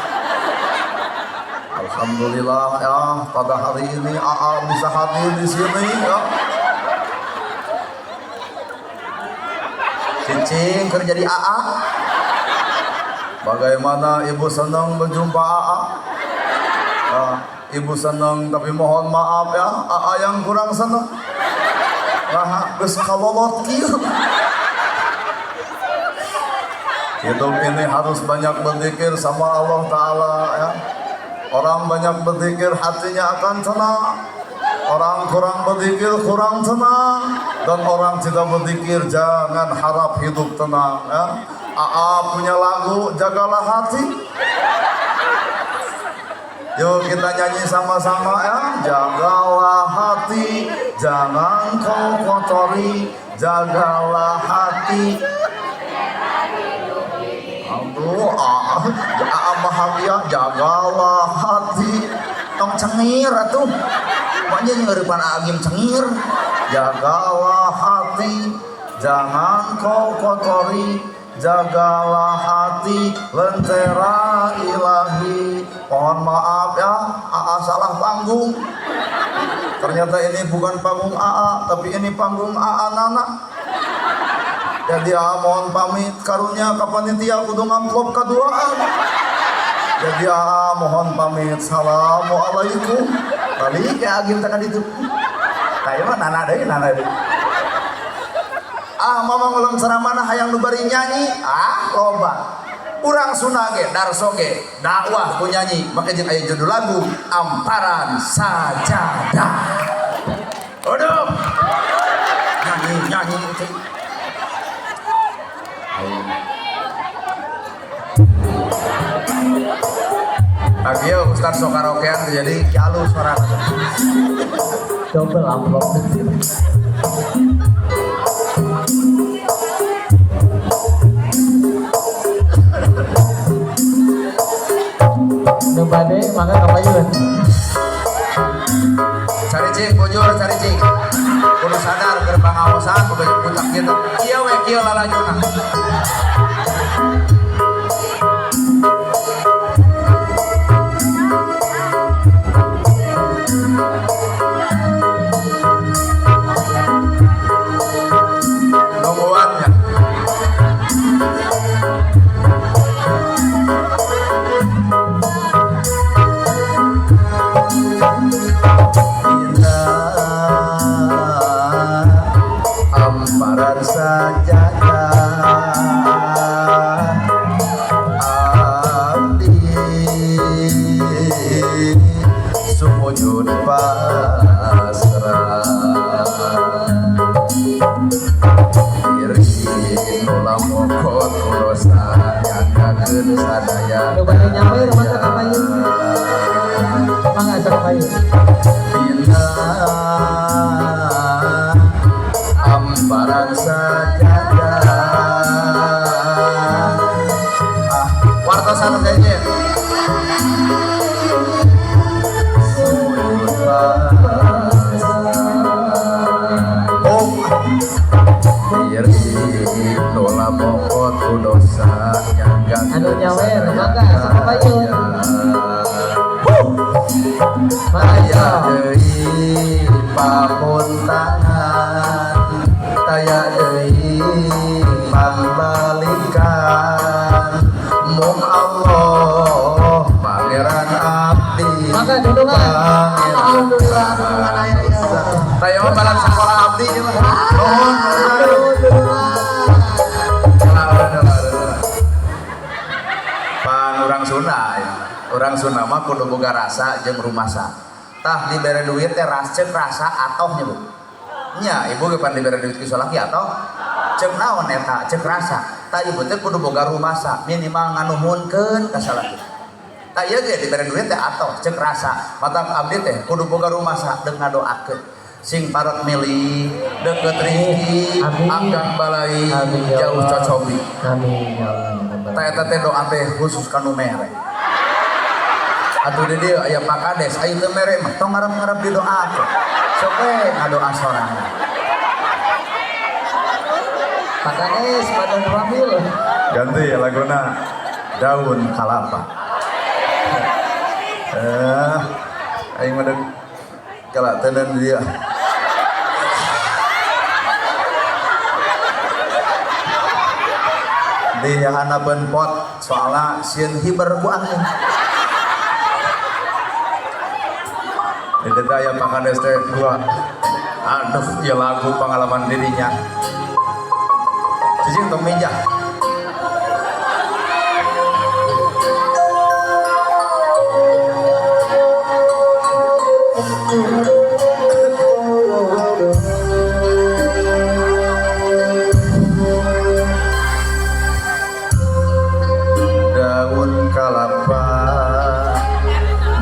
alhamdulillah ya pada hari ini AA bisa hadir di sini ya. Cicing kerja di AA. Bagaimana ibu senang berjumpa AA? Ya, ibu senang tapi mohon maaf ya, AA yang kurang senang. Nah, geus kalolot kieu. Hidup ini harus banyak berzikir sama Allah Ta'ala ya. Orang banyak berzikir hatinya akan tenang. Orang kurang berzikir kurang tenang. Dan orang tidak berzikir jangan harap hidup tenang ya. AA punya lagu Jagalah Hati. Yuk kita nyanyi sama-sama ya. Jagalah hati, jangan kau kotori. Jagalah hati. Aduh, AA bahagia. Jagalah hati. Tong cengir atuh. Maknya ngeurepan Agim cengir. Jagalah hati, jangan kau kotori. Jagalah hati, lentera ilahi. Mohon maaf ya, AA salah panggung. Ternyata ini bukan panggung AA, tapi ini panggung AA Nana. Jadi AA mohon pamit, karunya ka panitia kudu ngamplop kaduaan. Jadi AA mohon pamit, assalamualaikum. Balik ya Agim tekan itu. Kayak mah Nana deui, Nana deui. Ah mama ngulem ceramah hayang nu bari nyanyi, ah loba. Urang Sunda ge, darso ge, dakwah ku nyanyi, make jeung aya judul lagu Amparan Sajadah. Aduh. Nyanyi, nyanyi itu. Ayo Ustaz sok karaokean jadi ki alus suarana. Double amplop. Nu bade mangga kapayun. Cari cing, bujur cari cing. Kudu sadar keur pangaosan kudu puncak kitu. Kieu we kieu lalajuna. Nungguannya. Indah Sujud pasrah diri nu lamokot ku dosa nyanggakeun sadaya. Nu bade nyawer mangga ka payun. Mangga asa ka payun. Dina amparan sajadah. Ah, wartosan sejen. Sujud pasrah. Oh, diri nu lamokot ku dosa nyanggakeun Anu nyawer, sadaya. Mangga asa ka payun. Mangga Aya asa. Deui pamuntangan, taya deui pangbalikan, mung Allah Pangeran abdi. Mangga dudungan. Pangeran. Alhamdulillah dudungan aya ieu. Taya mah balan sekolah abdi ieu mah. Nuhun. Aduh, dudungan. Pan urang Sunda ya. Urang Sunda mah kudu boga rasa jeung rumasa. Tah dibere duit teh ceuk rasa atoh nya, Bu. Nya, ibu ge pan dibere duit ku salaki atoh. Ceuk naon eta? Ceuk rasa. Tah ibu teh kudu boga rumasa, minimal nganuhunkeun ka salaki. Tah ieu ge dibere duit teh atoh ceuk rasa. Matak abdi teh kudu boga rumasa deuk ngadoakeun. Sing parek milih, deukeut rezeki, Amin. anggang balai, Amin ya jauh Allah. cocobi. Amin ya Allah ya Rabbal Tah eta teh doa teh khusus ka nu mere. Atuh di dieu aya Pak Kades, aya teu mere mah tong ngarep-ngarep didoakeun. Sok we ngadoa sorangan. Pak Kades, Badan Ramil. Ganti ya laguna Daun Kalapa. Eh, aing mah deuk kalatenan dia. Di hanapeun pot soalna sieun hiber ku angin. Di dieu aya Pak Kades teh dua. Aduh, ieu lagu pengalaman dirinya. Cicing tong meja. Daun kalapa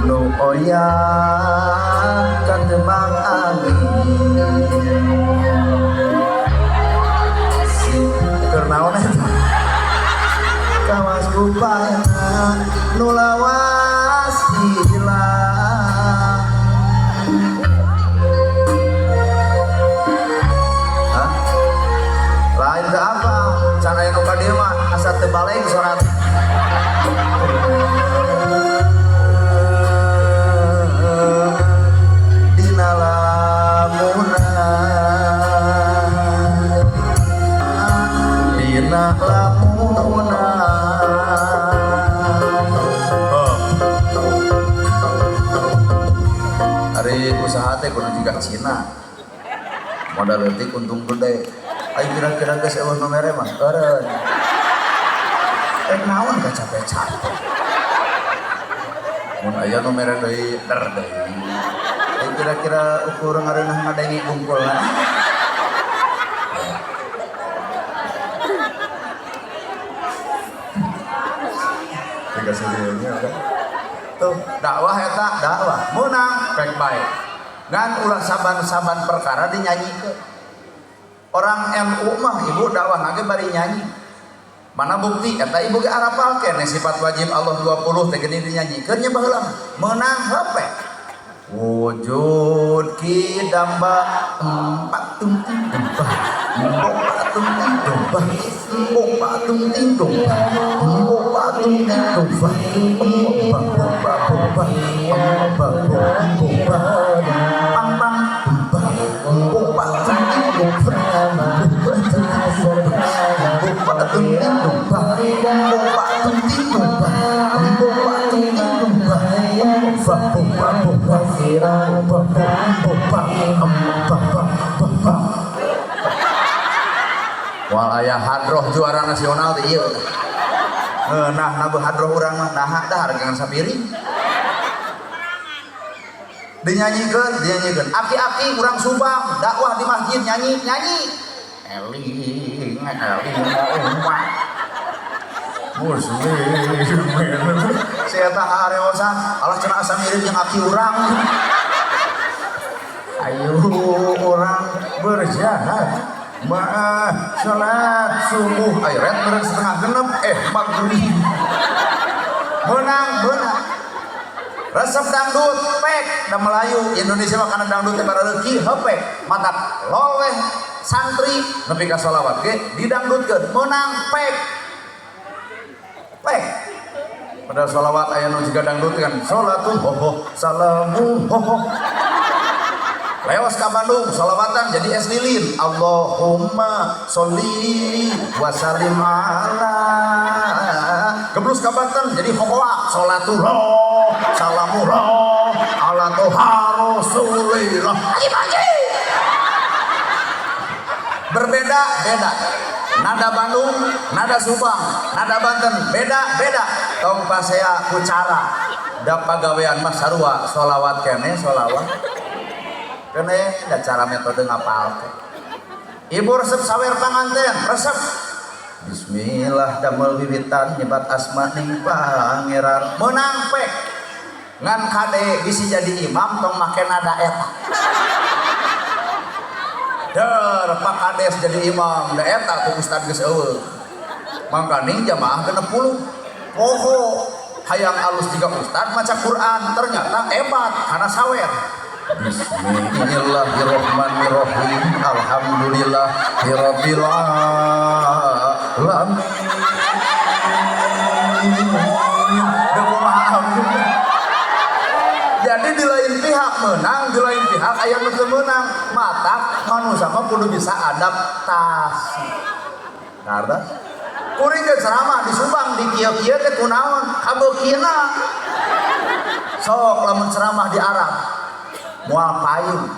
nu oyak katembang angin si keur naon eta kawas rupana nu lawas hilang. Hah? Lain ke apa can aya nu ka dieu mah asa teu balik sorat. Dina lamunan, dina lamunan. Oh. Ari usaha teh kudu jiga Cina, modal leutik untung gede. Ayo kira-kira geus eueuh nu mere mah eureun rek naon ka capek-capek mun aya nu mere deui der deui. Ayo kira-kira ukur ngareunah ngadengi bungkulna. Dikasih dieu kan tuh dakwah eta dakwah meunang pek bae ngan ulah saban-saban perkara dinyanyikeun. Orang NU mah ibu dakwah ge bari nyanyi. Mana bukti eta ibu ge arapal keneh sifat wajib Allah 20 teh geuning dinyanyikeun nya baheula meunang heupe. Wujud kidamba empat tung ting domba empat tung ting domba empat tung ting domba empat tung ting domba empat bomba bomba empat bomba pang pang bomba empat tung ting domba empat tung ting domba empat tung ting domba empat tung ting domba empat bomba bomba bomba bomba bomba bomba. Wal aya hadroh juara nasional teh ieu. Nah, nabe hadroh urang mah nah dahar jangan sapiring. Dinyanyikan, dinyanyikan. Aki-aki urang Subang dakwah di masjid nyanyi, nyanyi. Eling, eling, umat muslim. Si eta hareosan, alah cenah asa mirip jeung aki urang. Ayo urang berjahat maah salat subuh ayo ret meureun setengah genep maghrib menang beunang. Resep dangdut pek da Melayu Indonesia mah kana dangdut teh bareuki hepek matak loweh santri nepi ka sholawat ge didangdutkeun meunang pek pek. Padahal sholawat aya nu jiga dangdut kan, sholatu hoho salamu hoho. Lewas ka Bandung sholawatan jadi es lilin, Allahumma sholli wa sallim ala. Geblus ka Banten jadi hokoa, sholatullah salamullah ala toha rasulillah. Pagi-pagi berbeda beda nada Bandung, nada Subang, nada Banten beda beda. Tong pasea ku cara da pagawean mah sarua, sholawat kene sholawat kene, da cara metode ngapal teh. Ibu resep sawer panganten, resep bismillah damel wiwitan nyebat asma ning pangeran meunang pek. Ngan kade bisi jadi imam tong make nada eta. Der Pak Kades jadi imam da eta ku ustad geus eueuh. Mangkaning jamaah 60 poho hayang alus jiga ustad maca Quran, ternyata hebat karena sawer. Bismillahirrahmanirrahim, alhamdulillahirabbil alamin. Deu kumaha? Jadi di lain pihak menang, di lain pihak aya nu teu meunang. Matak manusia mah kudu bisa adaptasi. Karena kuring ge ceramah di Subang di kieu-kieu teh kunaon kabeukina. Sok lamun ceramah di Arab moal payung.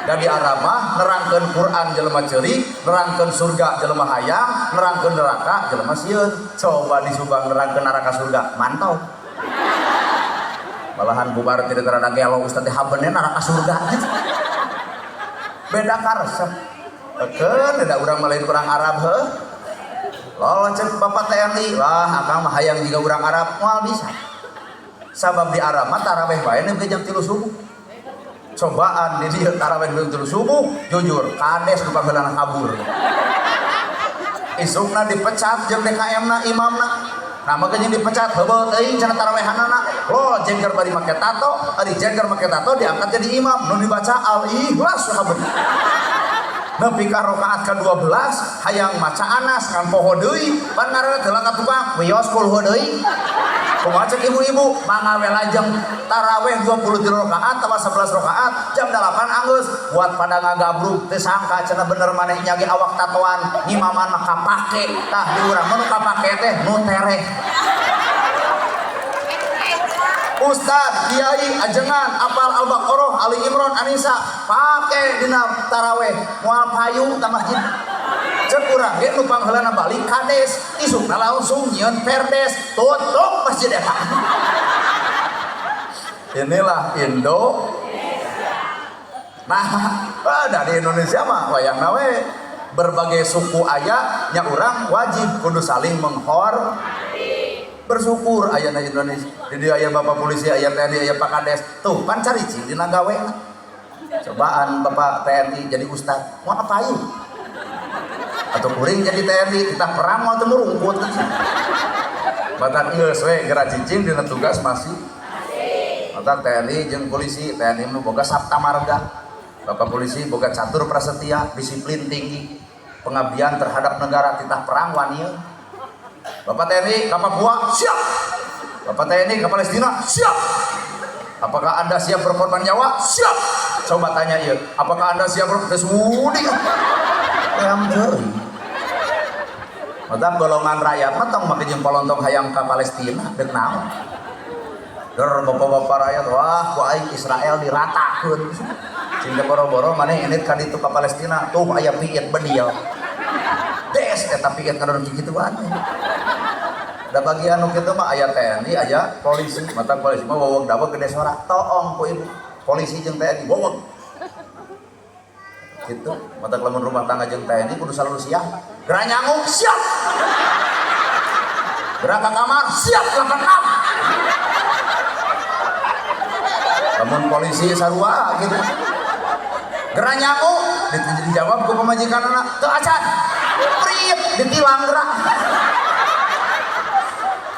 Da di Arab mah nerangkeun Quran jelema ceurik, nerangkeun surga jelema hayang, nerangkeun neraka jelema sieun. Coba di Subang nerangkeun neraka surga, mantau. Malahan bubar tidak terada gelo, ustaz teh habene neraka surga gitu. Beda karesep. Keun da urang mah lain urang Arab heuh. Loh cek Bapak TNI, wah akang mah hayang jiga urang Arab, moal bisa. Sabab di Arab mah taraweh wae nepi jam 3 subuh. Cobaan di dieu taraweh jam 3 subuh, jujur kades nu pangheulana kabur. Isukna dipecat jeung DKM-na imamna. Nah maka jeung dipecat heubeul teuing cenah tarawehanana. Lo jengker bari make tato, ari jengker make tato diangkat jadi imam, nu dibaca Al-Ikhlas sahabat. Nepi ka rakaat ka-12 hayang maca Anas ngan poho deui, pan ngaranna teu ka tukang, wios kulhu deui. Kumaha cek ibu-ibu, mangga we lajeng taraweh 23 rakaat tambah 11 rakaat jam 8 anggeus buat pada ngagabruk teu sangka cenah bener maneh nya ge awak tatoan ngimaman mah kapake. Tah di urang mah nu kapake teh nu tereh. Ustad, kiai, ajengan, apal Al-Baqarah, Ali Imran, Anisa, pake dina taraweh, moal payu ta masjid. Cek urang ge nu pangheulana balik kades, isukna langsung nyieun perdes, tutup masjid eta. Inilah Indo. Nah, dari Indonesia mah wayangna we berbagai suku aya nya urang wajib kudu saling menghormati. Bersyukur ayana Indonesia. Di dieu aya Bapak polisi, aya TNI, aya Pak Kades. Tuh, pan caricing dina gawe. Cobaan Bapak TNI jadi ustad, mau apa yuk? Atau kuring jadi TNI, kita perang mau teu rungkut. Matak geus we geura cicing dina tugas masih. Matak TNI jeung polisi, TNI nu boga Sapta Marga. Bapak polisi boga Catur Prasetya, disiplin tinggi, pengabdian terhadap negara, titah perang wani. Bapak TNI ke Papua siap. Bapak TNI ke Palestina siap. Apakah Anda siap berkorban nyawa? Siap. Coba tanya iya. Apakah Anda siap berkorban? Yang teuing. Matak golongan rakyat mah tong make jeung polontong hayang ka Palestina deuk naon. Der bapak-bapak rakyat wah ku aing Israel diratakeun. Cing boro-boro maneh indit ka ditu ka Palestina tuh aya piit bedil. Des eta piit kadon kitu wae. Da bagian nu kitu mah aya TNI, aya polisi, matak polisi mah waweg daweg gede sora, toong ku ibu. Polisi jeung TNI wowog. Gitu, mata lamun rumah tangga jeung TNI kudu selalu siap. Gerak nyangu siap. Gerak ke kamar siap 86. Lamun polisi sarua gitu. Gerak nyangu dijawab ku pamajikanna teu acan. Priit ditilang gerak.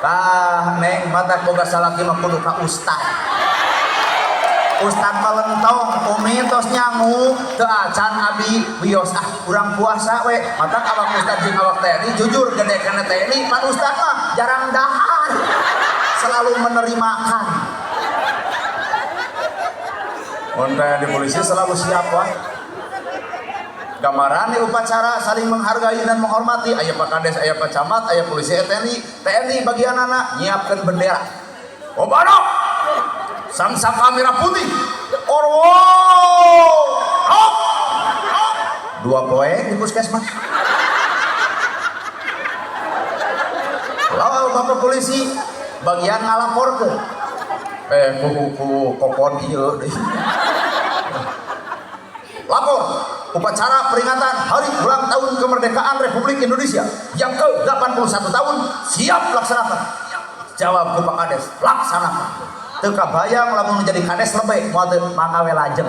Tah neng mata boga salaki mah kudu ka ustad. Ustad mah lentong umi tos nyangu teu acan abi wios ah urang puasa we. Mata awak ustad jeung awak TNI jujur gede kana TNI pan ustad mah jarang dahar. Selalu menerimakan. Mun di polisi selalu siap wah. Gambaran di upacara saling menghargai dan menghormati. Aya Pak Kades, aya Pak Camat, aya polisi TNI, TNI bagian anak nyiapkan bendera. Obano, sang saka merah putih, orwo, hop, hop. 2 poe di puskesmas. Lalu bapak polisi bagian ngalaporkeun. Ku kokon ieu deui. Lapor upacara peringatan hari ulang tahun kemerdekaan Republik Indonesia yang ke-81 tahun siap laksanakan. Jawab ku Pak Kades, laksanakan. Teu kabayang lamun menjadi kades lebih moal teu mangga we lajeng.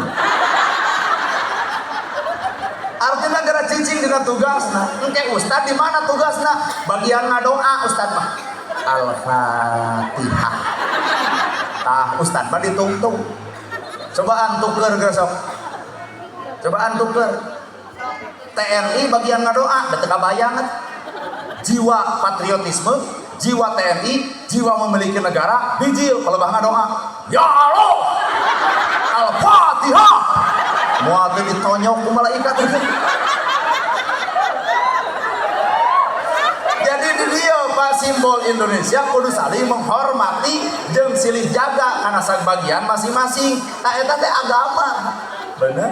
Artinya gara cicing dina tugasna. Engke ustad di mana tugasna? Bagian ngadoa ustad mah. Al-Fatihah. Tah ustad mah ditungtung. Cobaan tuker gesok. Cobaan tuker. TNI bagian ngadoa, da teu kabayang. Jiwa patriotisme, jiwa TNI, jiwa memiliki negara, bijil palebah ngadoa. Ya Allah. Al-Fatihah. Moal teu ditonyok ku malaikat itu. Jadi di dieu Pak simbol Indonesia kudu saling menghormati jeung silih jaga kana bagian masing-masing. Tah eta teh agama. Bener?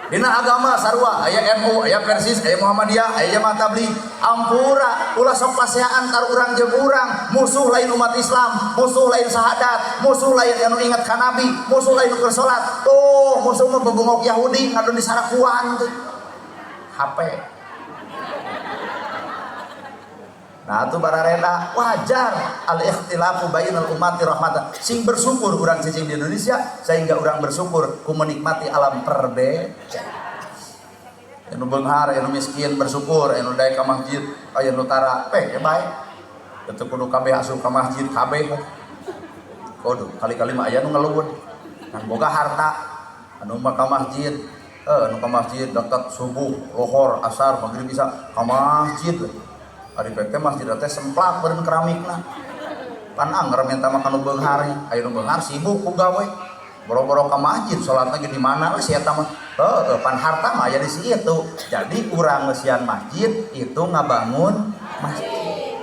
Dina agama sarua aya NU, aya Persis, aya Muhammadiyah, aya Jamaah Tabligh. Ampura ulah sok paseaan antar urang jeung urang, musuh lain umat Islam, musuh lain sahadat, musuh lain anu ingat ka Nabi, musuh lain keur salat. Tuh, musuh mah bebongok Yahudi ngadon di sarakuan tuh. HP. Nah, itu barareda wajar al-ikhtilafu bainal ummati rahmatan. Sing bersyukur urang cicing di Indonesia sehingga urang bersyukur ku menikmati alam perbedaan. Anu beunghar, anu miskin bersyukur, anu daek ka masjid, aya nu tara, ya bae. Teu kudu kabeh asup ka masjid kabeh. Kudu kali-kali mah aya nu ngeluwud. Kan boga harta, anu mah ka masjid, anu ka masjid deket subuh, lohor, asar, maghrib bisa ka masjid. Ari pek teh masjid teh semplak beureun keramikna. Pan angger minta mah kanu beunghar, aya nu beunghar sibuk ku gawe. Boro-boro ka masjid salatna ge di mana we si eta mah. Heuh, pan harta mah aya di situ. Jadi urang ngeusian masjid itu ngabangun masjid.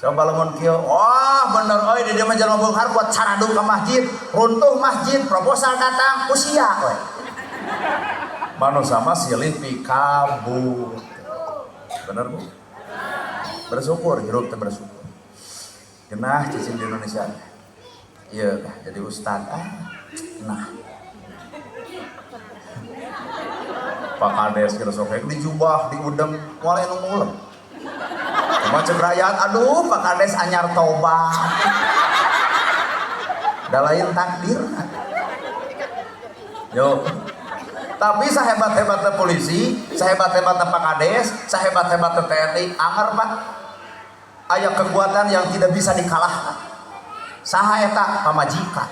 Coba lamun kieu, wah bener euy di dieu mah jelema beunghar buat caraduk ka masjid, runtuh masjid, proposal datang usia we. Manusia mah silih pikabur. Bener Bu? Bersyukur, hirup teh bersyukur. Genah cicing di Indonesia. Iya, jadi ustad. Nah. Pak Kades kira sok di jubah, di udem, moal anu ngulem. Cuma cek rakyat, aduh Pak Kades anyar tobat. Da lain takdir. Yo. Tapi sahebat-hebatnya polisi, sahebat-hebatnya Pak Kades, sahebat-hebatnya TNI, anger Pak. Aya kekuatan yang tidak bisa dikalahkan. Saha eta pamajikan.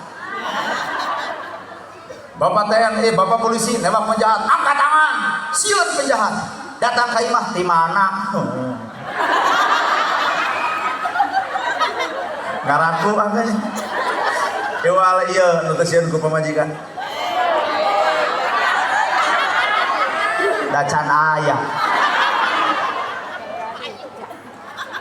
Bapak TNI, bapak polisi nembak penjahat, angkat tangan, silet penjahat. Datang ke imah di mana? Ngaraku angkanya. Iwal ieu nu teu sieun ku pamajikan. Dacan aya.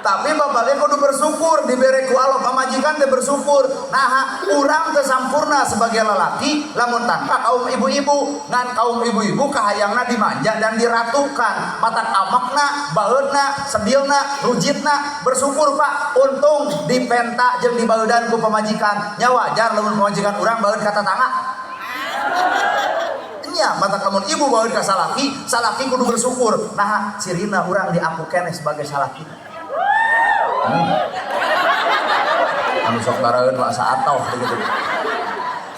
Tapi bapaknya kudu bersyukur dibere ku Allah pamajikan teh bersyukur. Nah, urang teu sampurna sebagai lelaki lamun tanpa kaum ibu-ibu. Ngan kaum ibu-ibu kahayangna dimanja dan diratukan. Matak amakna, baeudna, sedilna, rujitna, bersyukur Pak. Untung dipenta jeung dibaeudan ku pamajikan. Nya wajar lamun pamajikan urang baeud ka tatangga. Nya matak lamun ibu baeud ka salaki, salaki kudu bersyukur. Nah, cirina urang diaku keneh sebagai salaki. Anu sok baraeun mah asa atoh gitu.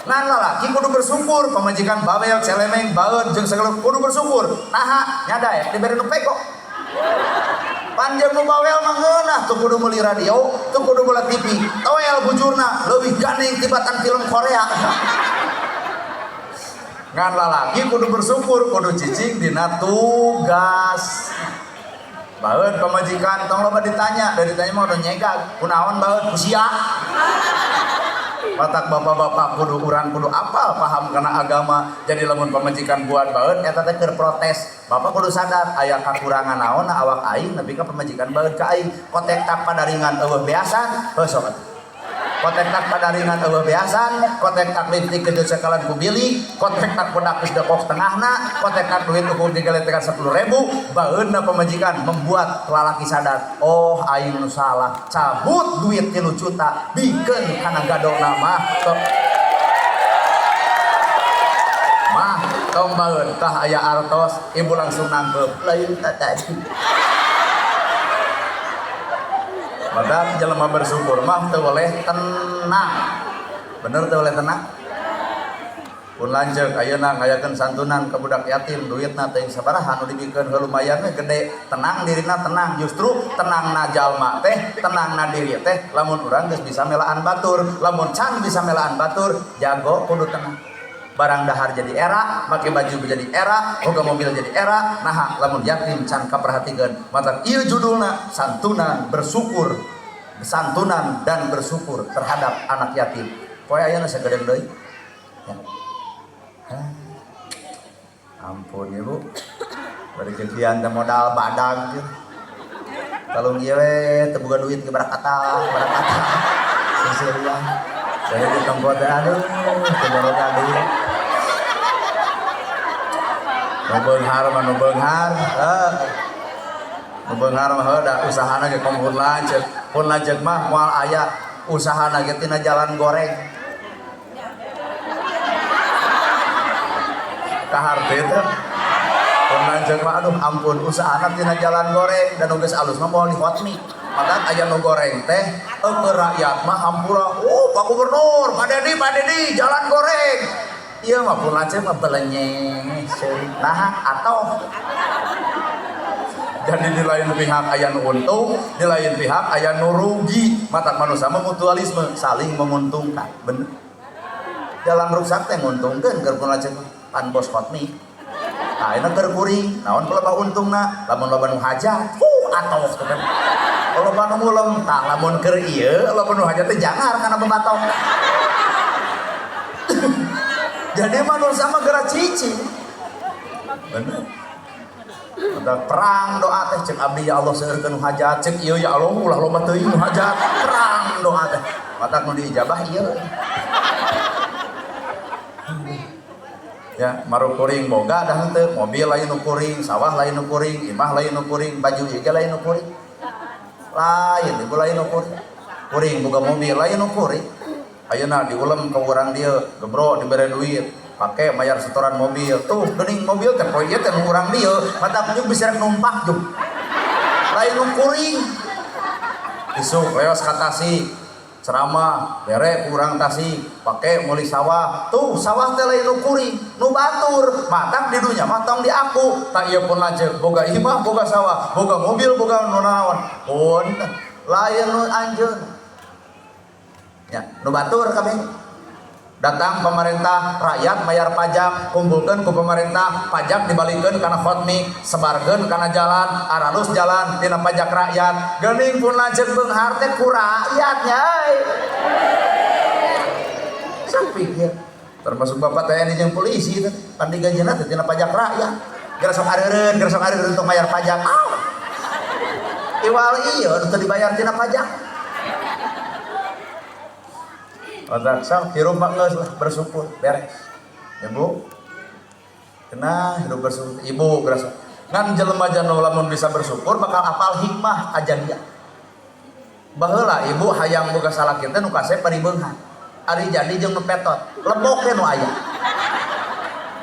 Ngan lalaki kudu bersyukur, pamajikan bawel, celemeng, baeud jeung segala kudu bersyukur. Naha nya daek dibere nu pego. Panjang nu bawel mah ngeunah teu kudu meuli radio, teu kudu meuli TV. Toel bujurna leuwih gandeng tibatan film Korea. Ngan lalaki kudu bersyukur, kudu cicing dina tugas. Baeud pamajikan tong loba ditanya, dari ditanya mah udah nyegag, kunaon baeud ku sia. Batak bapak-bapak kudu urang kudu apal paham kana agama. Jadi lamun pamajikan buat baeud eta teh keur protes. Bapak kudu sadar aya kakurangan naon awak aing nepi ka pamajikan baeud ka aing. Kotek tak padaringan eueuh beasan, heuh sok atuh. Kotek tak padaringan eueuh beasan, kotek tak lipstick ke sekalan ku bili, kotek tak bedak geus dekok tengahna, kotek tak duit ukur digeletekan 10.000, baeudna pamajikan membuat lalaki sadar, oh aing nu salah, cabut duit 3 juta, bikeun kana gadona mah. Mah tong baeud tah aya artos, ibu langsung nangkep, lain tadi. Padahal jelema bersyukur mah teu boleh tenang. Bener teu boleh tenang? Pun lanceuk ayeuna ngayakeun santunan ka budak yatim duitna teuing sabaraha nu dibikeun heuh lumayan we gede. Tenang dirina tenang, justru tenangna jalma teh, tenangna diri teh lamun urang geus bisa melaan batur, lamun can bisa melaan batur, jago kudu tenang. Barang dahar jadi era, make baju jadi era, boga mobil jadi era. Nah, lamun yatim can kaperhatikeun, mata ieu judulna santunan bersyukur, santunan dan bersyukur terhadap anak yatim. Poe ayeuna sagedeung deui. Ya. Hah. Ampun ibu. Bari kekian teh modal badag gitu. Kalung ieu we teu boga duit ge barakatah, barakatah. Seuseurian. Jadi di tempat teh aduh, teu boga duit. Nu beunghar mah nu beunghar, heuh. Nu beunghar mah heuh da usahana ge komo pun lanceuk. Pun lanceuk mah moal aya usahana ge tina jalan goreng. Kaharti teh. Pun lanceuk mah aduh ampun usahana tina jalan goreng dan nu geus alus mah moal dihotmi. Maka aya nu goreng teh eueuh rakyat mah hampura, oh Pak Gubernur, Pak Dedi, Pak Dedi, jalan goreng. Ieu mah pun lanceuk mah belenyeng seurik. Nah, atau jadi di lain pihak aya nu untung, di lain pihak aya nu rugi. Matak manusia mah mutualisme, saling menguntungkan. Bener. Jalan rusak teh nguntungkeun keur pun lanceuk mah pan bos hotmi. Tah ayeuna keur kuring, naon loba untungna? Lamun loba nu hajat, atoh teh kan. Loba nu ngulem, tah lamun keur ieu loba nu hajat teh jangar kana bebatok. Jadi manusia mah geura cicing. Bener. Ada perang doa teh cek abdi ya Allah seueurkeun nu hajat, cek ieu ya Allah ulah loba teuing nu hajat. Perang doa teh. Matak nu diijabah ieu. Ya, maru kuring boga dah henteu, mobil lain nu kuring, sawah lain nu kuring, imah lain nu kuring, baju ieu ge lain nu kuring. Lain ibu lain nu kuring. Kuring boga mobil lain nu kuring. Ayeuna diulem ke urang dieu, gebro dibere duit, pake bayar setoran mobil. Tuh geuning mobil teh poe ieu teh nu urang dieu, mata jeung bisa rek numpak jeung. Lain nu kuring. Isuk leos ka Tasik, ceramah, bere ku urang Tasik, pake meuli sawah. Tuh sawah teh lain nu kuring, nu batur. Matak di dunya mah tong diaku. Tak ieu pun lanceuk, boga imah, boga sawah, boga mobil, boga nu naon. Pun lain nu anjeun. Ya, nu batur kabeh. Datang pemerintah, rakyat bayar pajak, kumpulkeun ku pemerintah, pajak dibalikeun kana khotmi, sebarkeun kana jalan, aralus jalan tina pajak rakyat. Geuning pun lanceuk beunghar teh ku rakyatnya euy. Sok pikir. Termasuk bapak TNI jeung polisi teh, pan digajina teh tina pajak rakyat. Geura sok areureun untuk bayar pajak. Au. Iwal ieu nu teu dibayar tina pajak. Otak sok hirup mah geus lah bersyukur beres. Ibu kena hidup bersyukur, ibu bersyukur. Ngan jelema janu lamun bisa bersyukur bakal apal hikmah kajadian. Baheula ibu hayang boga salaki teh nu kasep bari beunghar. Ari jadi jeung nu petot, lebok we nu aya.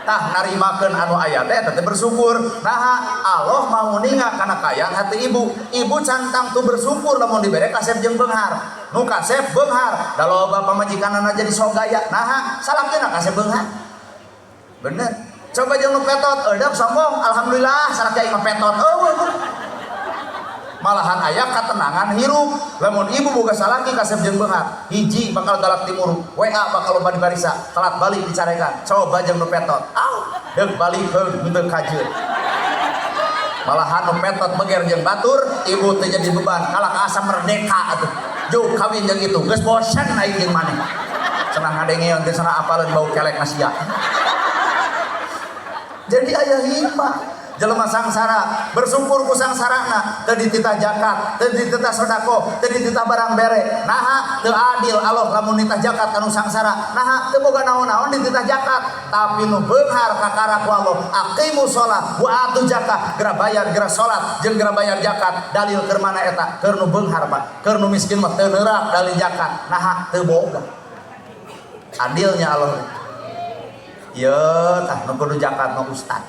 Tah narimakeun anu aya teh eta teh bersyukur. Naha Allah mau ninga kana kayang hati ibu. Ibu can tangtu bersyukur lamun dibere kasep jeung beunghar. Nu kasep beunghar, da loba pamajikanana jadi sok gaya. Naha salakina kasep beunghar. Bener. Coba jeung nu petot, eudeuk sombong, alhamdulillah salaki aing mah petot. Eueuh. Malahan aya katenangan hirup. Lamun ibu boga salaki kasep jeung beunghar, hiji bakal galak timuru, WA bakal loba dibarisa, telat balik dicarekan. Coba jeung nu petot, au, deuk balik heung henteu kajeun. Malahan nu petot beger jeung batur, ibu teh jadi beban, kalah ka asa merdeka atuh. Jauh kawin jeung itu, geus bosen aing jeung maneh. Cenah ngadengeun teh cenah apaleun bau kelek na sia. Jadi aya hikmah. Jelema sangsara bersyukur ku sangsarana, teu dititah zakat, teu dititah sedekah, teu dititah barang bere. Naha teu adil Allah lamun nitah zakat kanu sangsara. Naha teu boga naon-naon dititah zakat, tapi nu beunghar kakara ku Allah, aqimu shalah wa atu zakat, geura bayar geura salat jeung geura bayar zakat. Dalil keur mana eta? Keur nu beunghar Pak. Keur nu miskin mah teu neurak dalil zakat. Naha teu boga. Adilnya Allah. Ieu tah nu kudu zakat mah ustad.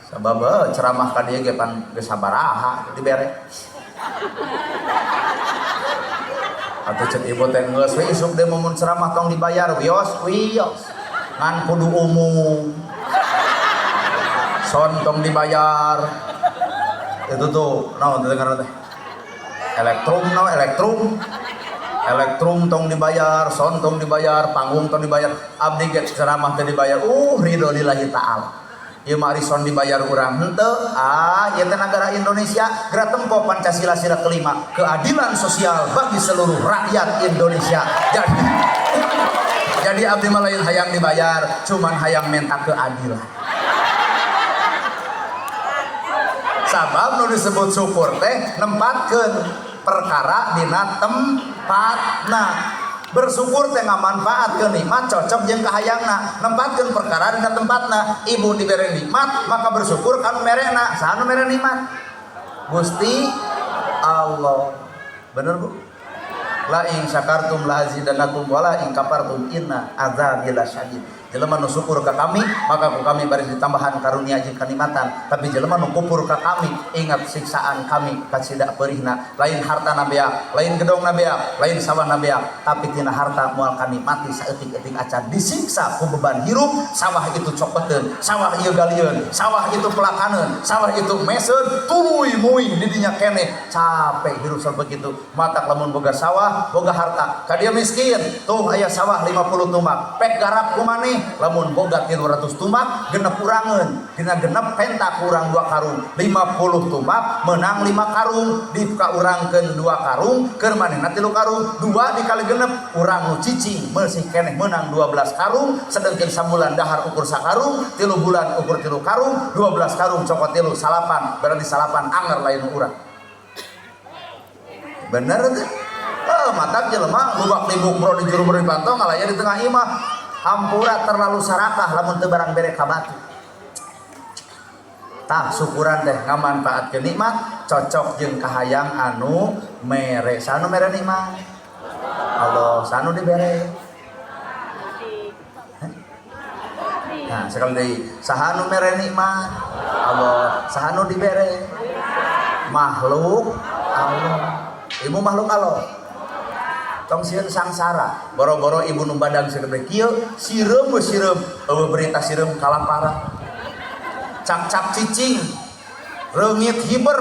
Sabab ceramah ka dieu ge pan geus sabaraha dibere. Atuh ceuk ibu teh geus we isuk deui mun ceramah tong dibayar wios wios. Ngan kudu umum. Son tong dibayar. Itu tuh naon teh ngaranna teh? Elektrum naon elektrum. Elektrum tong dibayar, son tong dibayar, panggung tong dibayar. Abdi ge ceramah teh dibayar. Ridho lillahi ta'ala. Ieu mah ari son dibayar urang henteu. Ah, ieu teh nagara Indonesia geura tempo Pancasila sila kelima, keadilan sosial bagi seluruh rakyat Indonesia. Jadi abdi mah lain hayang dibayar, cuman hayang minta keadilan. Sabab nu disebut syukur teh nempatkeun perkara dina tempatna. Bersyukur teh ngamanfaatkeun nikmat cocok jeung kahayangna, nempatkeun perkara dina tempatna. Ibu dibere nikmat maka bersyukur kanu merena. Saha nu mere nikmat? Gusti Allah. Bener Bu? La in syakartum la azidannakum wa la in kafartum inna azabi lasyadid. Jelema nu syukur ka kami maka ku kami bari ditambahan karunia jeung kanikmatan, tapi jelema nu kufur ka kami ingat siksaan kami kacida peurihna. Lain harta beak, lain gedong beak, lain sawah beak, tapi tina harta moal kanikmati saeutik-eutik acan disiksa ku beban hirup. Sawah itu coketeun, sawah ieu galieun, sawah itu pelakaneun, sawah itu meseun, tuluy muih di dinya keneh. Capek hirup sabegitu. Matak lamun boga sawah, boga harta, ka dia miskin, tuh aya sawah 50 tumak, pek garap ku maneh. Lamun boga 300 tumak genep kurangeun, dina genep penta kurang 2 karung, 50 tumak menang 5 karung, dikaurangkeun 2 karung keur manehna 3 karung, 2 dikali genep urang nu cicing meusih keneh menang 12 karung, sedengkeun sabulan dahar ukur sakarung, 3 bulan ukur 3 karung, 12 karung cokot 3 salapan, berarti salapan anger lain urang. Bener teh? Matak jelema lubak libuk bro di juru bro di pantau ngalaya di tengah imah. Hampura terlalu sarakah lamun teu barang bere ka batu. Tah syukuran teh ngamanfaatkeun nikmat cocok jeung kahayang anu mere. Sanu mere nikmat? Allah, sanu dibere. Nah, sekali deui, saha nu mere nikmat? Allah, saha nu dibere? Makhluk Allah. Ibu makhluk Allah. Tong sieun sangsara, boro-boro ibu nu badag segede kieu, sireum we sireum, eueuh berita sireum kalaparan. Cak-cak cicing, reungit hiber.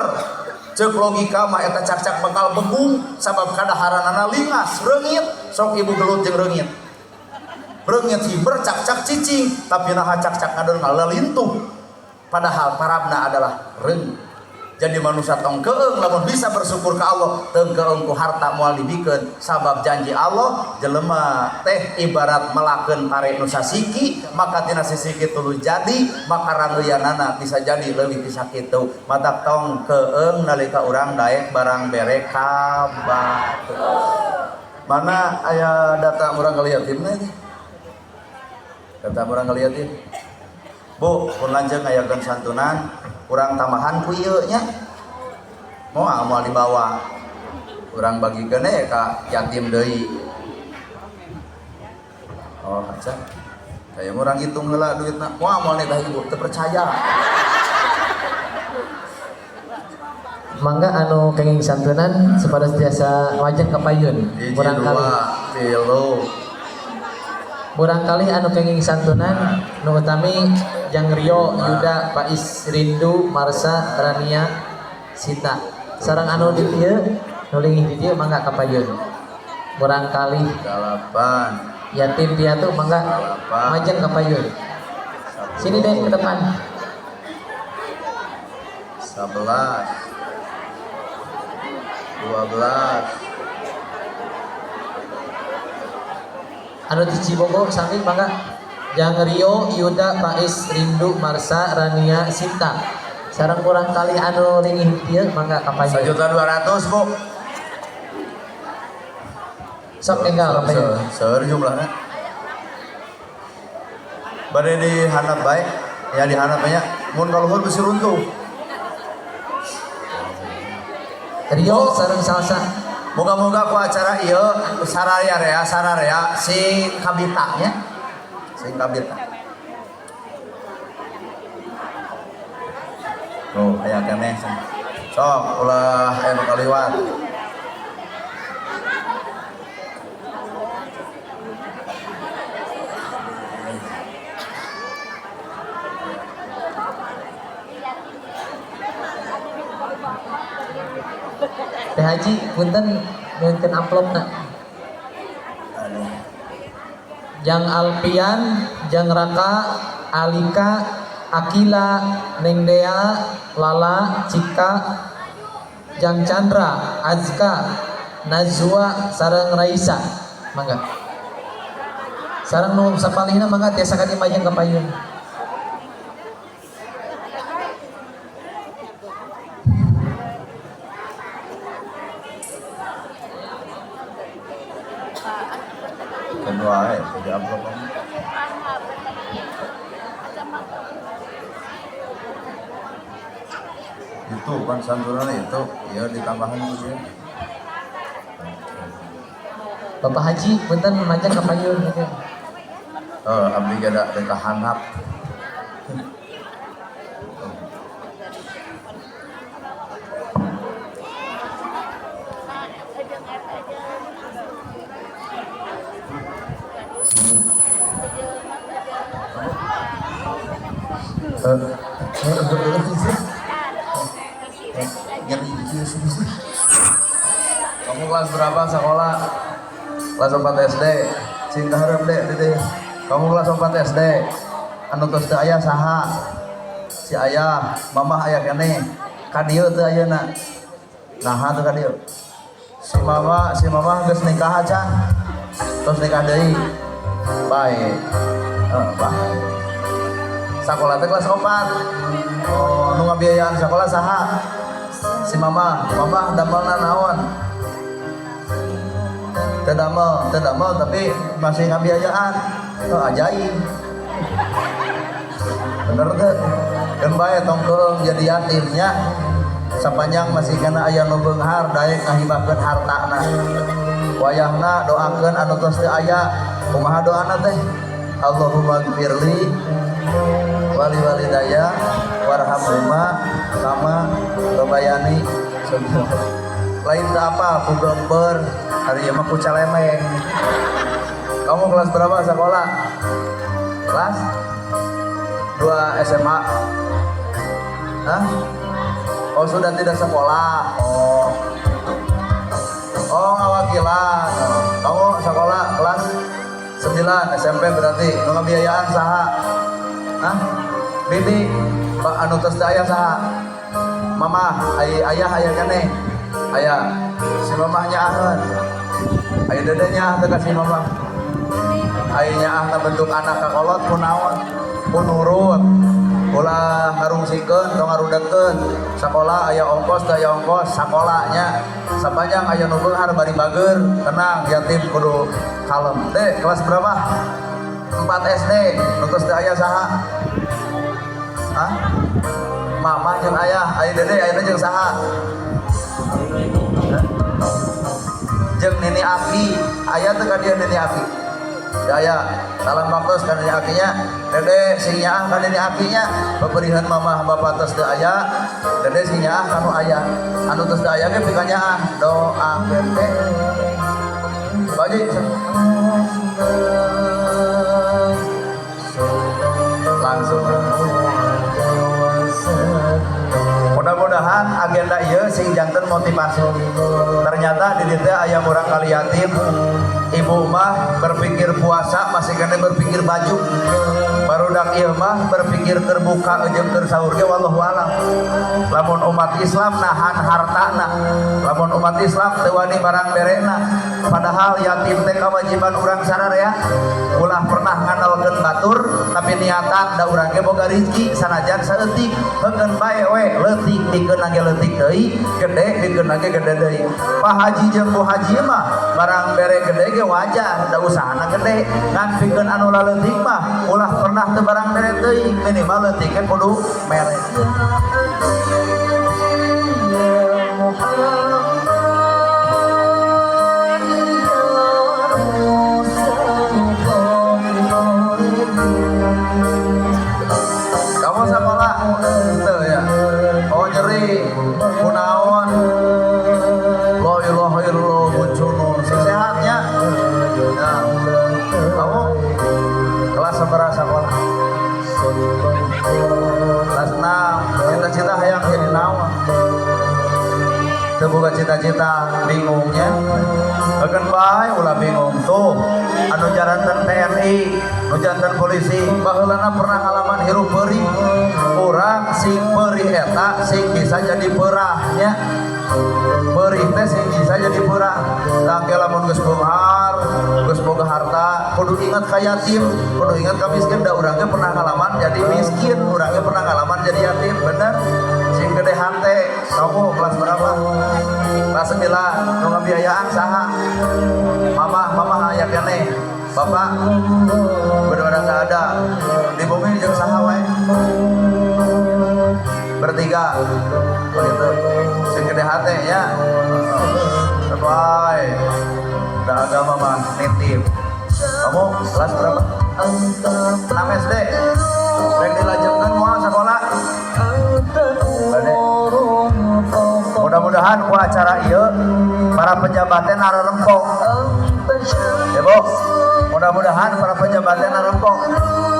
Ceuk logika mah eta cak-cak bakal begung sabab kadaharanana lingas, reungit, sok ibu gelut jeung reungit. Reungit hiber cak-cak cicing, tapi naha cak-cak ngadon ngalelintuh. Padahal parabna adalah reungit. Jadi manusia tong keung lamun bisa bersyukur ka Allah, teu keung ku harta moal dibikeun, sabab janji Allah jelema teh ibarat melakeun pare nu sasiki, maka tina sisiki tuluy jadi, maka rangeuyanana bisa jadi leuwih ti sakitu. Matak tong keung nalika urang daek barang bere ka batur. Mana aya data urang ngaliatin teh? Data urang ngaliatin. Bu, pun lanjut ngayakeun santunan, kurang tambahan ku ieu nya. Moal moal dibawa. Urang bagikeun we ka yatim deui. Oh, aca. Kayak urang hitung heula duitna. Moal moal teh ibu teu percaya. Mangga anu kenging santunan supados tiasa wajah ka payun. Hiji, Murang kali. dua, tilu. Murang kali anu kenging santunan nu utami Jang Rio, Yuda, Pais, Rindu, Marsa, Rania, Sita. Sareng anu di dieu, nu lingih di dieu mangga ka payun. Murang kali 8. Yatim piatu mangga 8. majeng ka payun. Sini deh ke depan. 11. 12. Anu di Cibogo sami mangga Jang Rio, Yuda, Pais, Rindu, Marsa, Rania, Sinta. Sareng kurang kali anu lingih dieu mangga ka payun. 1.200.000, Bu. Sok tinggal ka payun. Seur jumlahna. Bade dihandap bae, ya dihandap nya. Mun kaluhur bisi runtuh. Rio sareng salsa. Moga-moga ku acara ieu sararea rea sararea sing kabita nya. Sing kabita. Tuh, aya keneh. Sok ulah aya nu kaliwat. Teh Haji punten nyuhunkeun amplopna. Aduh. Jang Alpian, Jang Raka, Alika, Akila, Neng Dea, Lala, Cika, Jang Chandra, Azka, Nazwa, sareng Raisa. Mangga. Sareng nu sapalihna mangga tiasa ka dimajeng ka payun. Kedua, jadi amplop. Itu kan santunan itu, ya ditambahan itu ya. Bapak Haji, punten majeng ka payun gitu. Oh, abdi gada reka handap. Kamu kelas berapa sekolah? Kelas 4 SD. Sing kaharep dek, dede. Kamu kelas 4 SD. Anu tos teu aya saha? Si ayah, mamah aya keneh. Ka dieu teu ayeuna. Naha teu ka dieu? Si mama geus nikah acan. Tos nikah deui. Bae. Heeh, bae. Sakola teh kelas 4. Oh, nu ngabiayaan sakola saha? Si mama. Mama damelna naon? Teu damel, teu damel tapi masih ngabiayaan. Oh, ajaib. Bener teu? Keun bae tong keung jadi yatimnya. Sapanjang masih kena aya nu beunghar daek ngahibahkeun hartana. Wayahna doakeun anu tos teu aya. Kumaha doana teh? Allahumma gfirli wali walidaya warhamhuma kama robayani saghira. Lain teu apa ku gemper hari ieu mah ku calemeng. Kamu kelas berapa sekolah? Kelas 2 SMA. Hah? Oh, sudah tidak sekolah. Oh. Oh, ngawakilan. Oh. Kamu sekolah kelas 9 SMP berarti. Nu ngabiayaan saha? Hah? Bibi, Pak anu tos teu aya saha? Mama, ayah aya keneh. Aya si mamah nyaaheun. Aya dede nyaah teh ka si mamah. Aya nyaahna bentuk anak ka kolot ku naon? Ku nurut. Ulah ngarungsikeun, tong ngarudegkeun. Sakola aya ongkos teu aya ongkos, sakolanya sapanjang aya nu beunghar bari bager, tenang yatim kudu kalem. Dek, kelas berapa? 4 SD. Nu tos teu aya saha? Hah? Mama jeung ayah, aya dede ayeuna jeung saha? Jeung nini aki, aya teu ka dieu nini aki? Daya salam baktos ka nini akinya, dede sing nyaah ka nini akinya, peperihan mamah bapak tos teu aya, dede sing nyaah ka nu aya. Anu tos teu aya ge pika nyaah, doakeun teh. Baji langsung. Mudah-mudahan agenda ieu sing janten motivasi. Ternyata di dieu teh aya murang kali yatim, ibu mah berpikir puasa masih kena berpikir baju. Barudak ieu mah berpikir keur buka jeung keur sahur ge wallahu alam. Lamun umat Islam nahan hartana, lamun umat Islam teu wani barang berena, padahal yatim teh kewajiban urang sararea. Ulah pernah ngandalkeun batur tapi niatan da urang ge boga rezeki sanajan saeutik, heukeun bae we leutik dikeun ge leutik deui, gede dikeun ge gede deui. Pak Haji jeung Bu Haji mah barang bere gede ge wajar, da usahana gede. Ngan pikeun anu laleutik mah ulah pernah teu barang bere teuing, minimal leutik ge kudu mere. Kamu sekolah itu ya. Oh nyeri, kunaon. La ilaha illallah muncul sing sehatnya. Nah, kamu kelas sabaraha sekolah? Kelas 6. Cita-cita hayang jadi naon? Teu boga cita-cita, bingungnya. Heukeun bae ulah bingung tuh. Anu jaranten TNI, nu janten polisi, baheulana pernah ngalaman hirup peurih. Urang sing peurih eta sing bisa jadi peurahnya. Peurih teh sing bisa jadi peurah. Tangke lamun geus beunghar, geus boga harta, kudu ingat ka yatim, kudu ingat ka miskin. Da urang ge pernah ngalaman jadi miskin, urang ge pernah ngalaman jadi yatim, bener? Sing gede hante, kamu kelas berapa? Kelas 9, nu ngabiayaan saha? Mama, mama aya keneh. Bapak bener-bener nggak ada. Di bumi jeung saha wae? Bertiga. Begitu. Sing gede hate ya. Sesuai. Da agama mah nitip. Kamu kelas berapa? 6 SD. Rek dilajengkeun moal sekolah? Bade. Mudah-mudahan ku acara ieu para pejabatnya nararempong. Ya Bu, mudah-mudahan para pejabatnya nararempong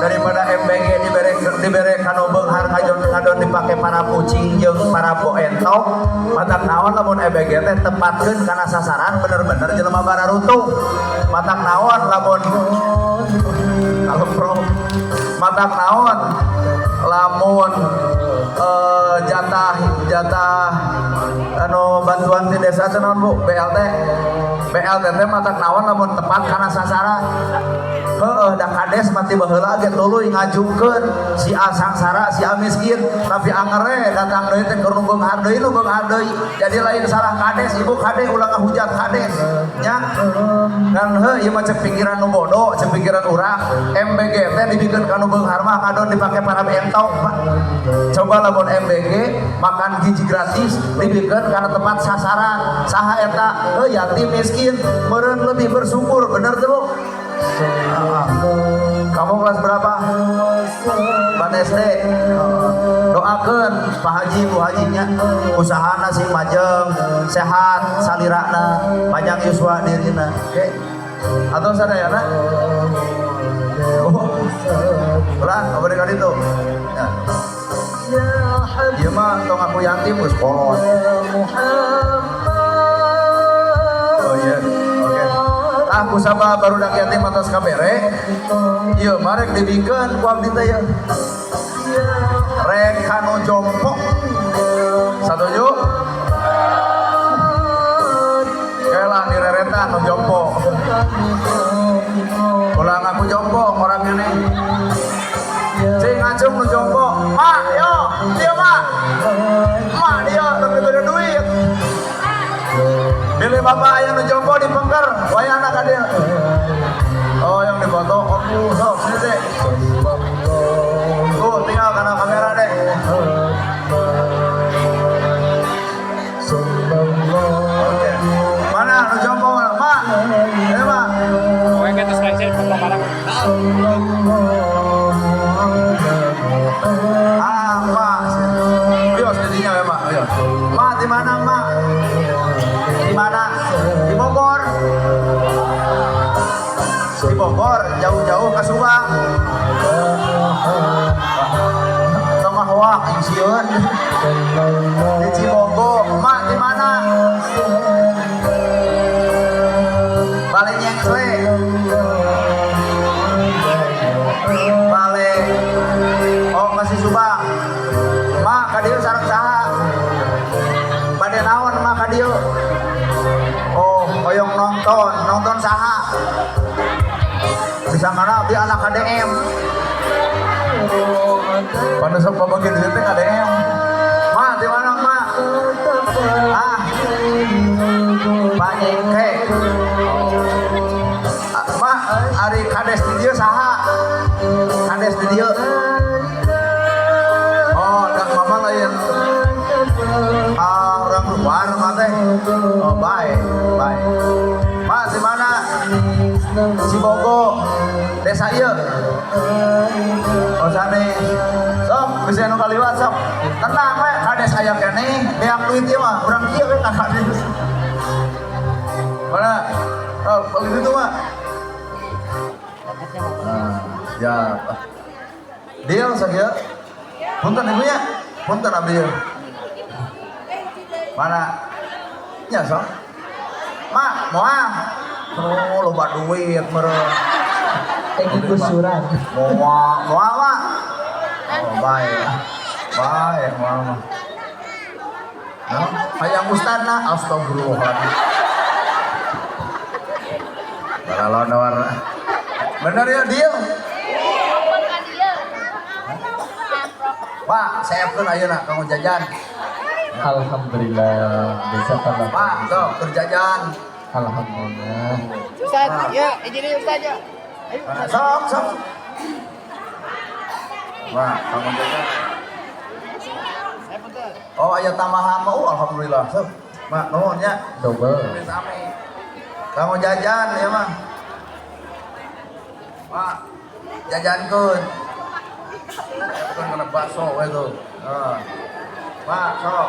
daripada MBG dibere kanu beunghar ngadon dipake para kucing jeung para boentok. Matak naon lamun MBG teh tempatkeun kana sasaran bener-bener jelema bararutung. Matak naon lamun kalempro, matak naon lamun jatah anu bantuan di desa teh naon Bu? BLT. BLT teh matak naon lamun tepat kana sasaran. Heeh, da kades mati baheula ge tuluy ngajungkeun si A sangsara, si A miskin, tapi angere datang deui teh keur nu beunghar deui, nu beunghar deui. Jadi lain salah kades, ibu kade ulah ngahujat kades. Nya. Ngan heuh ieu mah cek pikiran nu bodoh, cek pikiran urang. MBG teh dibikeun ka nu beunghar mah ngadon dipake para entok, Pak. Coba lamun MBG makan gizi gratis dibikeun kana tempat sasaran. Saha eta? Heuh yatim miskin, meureun lebih bersyukur, bener teu Bu? Kamu kelas berapa? 4 SD. Doakeun Pak Haji Bu Hajinya usahana sing majeng, sehat salirana, panjang yuswa dirina. Oke. Atau sadayana? Oh. Ulah, kamu dekat itu. Ya. Ieu mah tong aku yatim geus kolot. Oh iya, oke. Aku sama barudak yatim atas kabere. Ieu mah rek dibikeun ku abdi teh ieu. Rek kanu jompo. Satuju? Kelah direretan nu jompo. Ulah ngaku jompo orang ini. Cing ngacung nu jompo. Mak, yo, dia mak. Mak dia nu diberi duit. Pilih bapak aya nu jompo di pengker, wayahna ka dieu. Oh, yang dipoto, aku sok sini teh. Tuh, tinggal karena kamera deh. Oke. Mana nu jompo mana? Mak. Mak. Pokoknya kita sekali foto bareng. Ah, Mak. Bios jadinya ya, Mak. Ayo. Mak di mana, Mak? Di mana? Di Bogor. Di Bogor, jauh-jauh ke Subang. Tengah wak sieun. Di Cibogo, Mak di mana? Bale Nyengkle. Bale. Oh, masih Subang. Mak ka dieu sareng saha? Bade naon mak ka dieu? Oh, hoyong nonton, nonton saha? Bisa mana abdi anak KDM. Pada sok pabagi duit teh KDM. Mak di mana mak? Ah, Panyengke. Mak, ari kades di dieu saha? Kades di dieu. Oh, dak mama lain. Ah, orang luar mah teh. Oh, baik, baik. Mak di mana? Cibogo. Desa ieu. Oh, sanes. Sok, bisa nu kaliwat sok. Tenang we, kades aya keneh, beak duit ieu mah, urang kieu we ka kades. Mana? Oh, kalau itu mah. Nah, ya. Deal sakieu. Punten ibu nya. Punten abdi ieu. Mana? Nya sok. Mak, moal. Oh, loba duit meureun. Gusuran. Moal, moal mak. Oh, baik. Baik, moal mah. Nah, hayang ustadna, astagfirullahaladzim. Balalodor. Bener ya, deal. Pak, seepkeun ayeuna kanggo jajan. Alhamdulillah bisa tambah. Pak, sok keur jajan. Alhamdulillah. Ustaz, ya, izin Ustaz ya. Ayo, Sok, sok. Wah, kanggo jajan. Oh, aya tambahan mah. Oh, alhamdulillah. Sok. Mak, nuhun nya. Double. Kanggo jajan ya mah. Pak, jajankeun. Bukan kena bakso we tuh. Heeh. Pak, sok.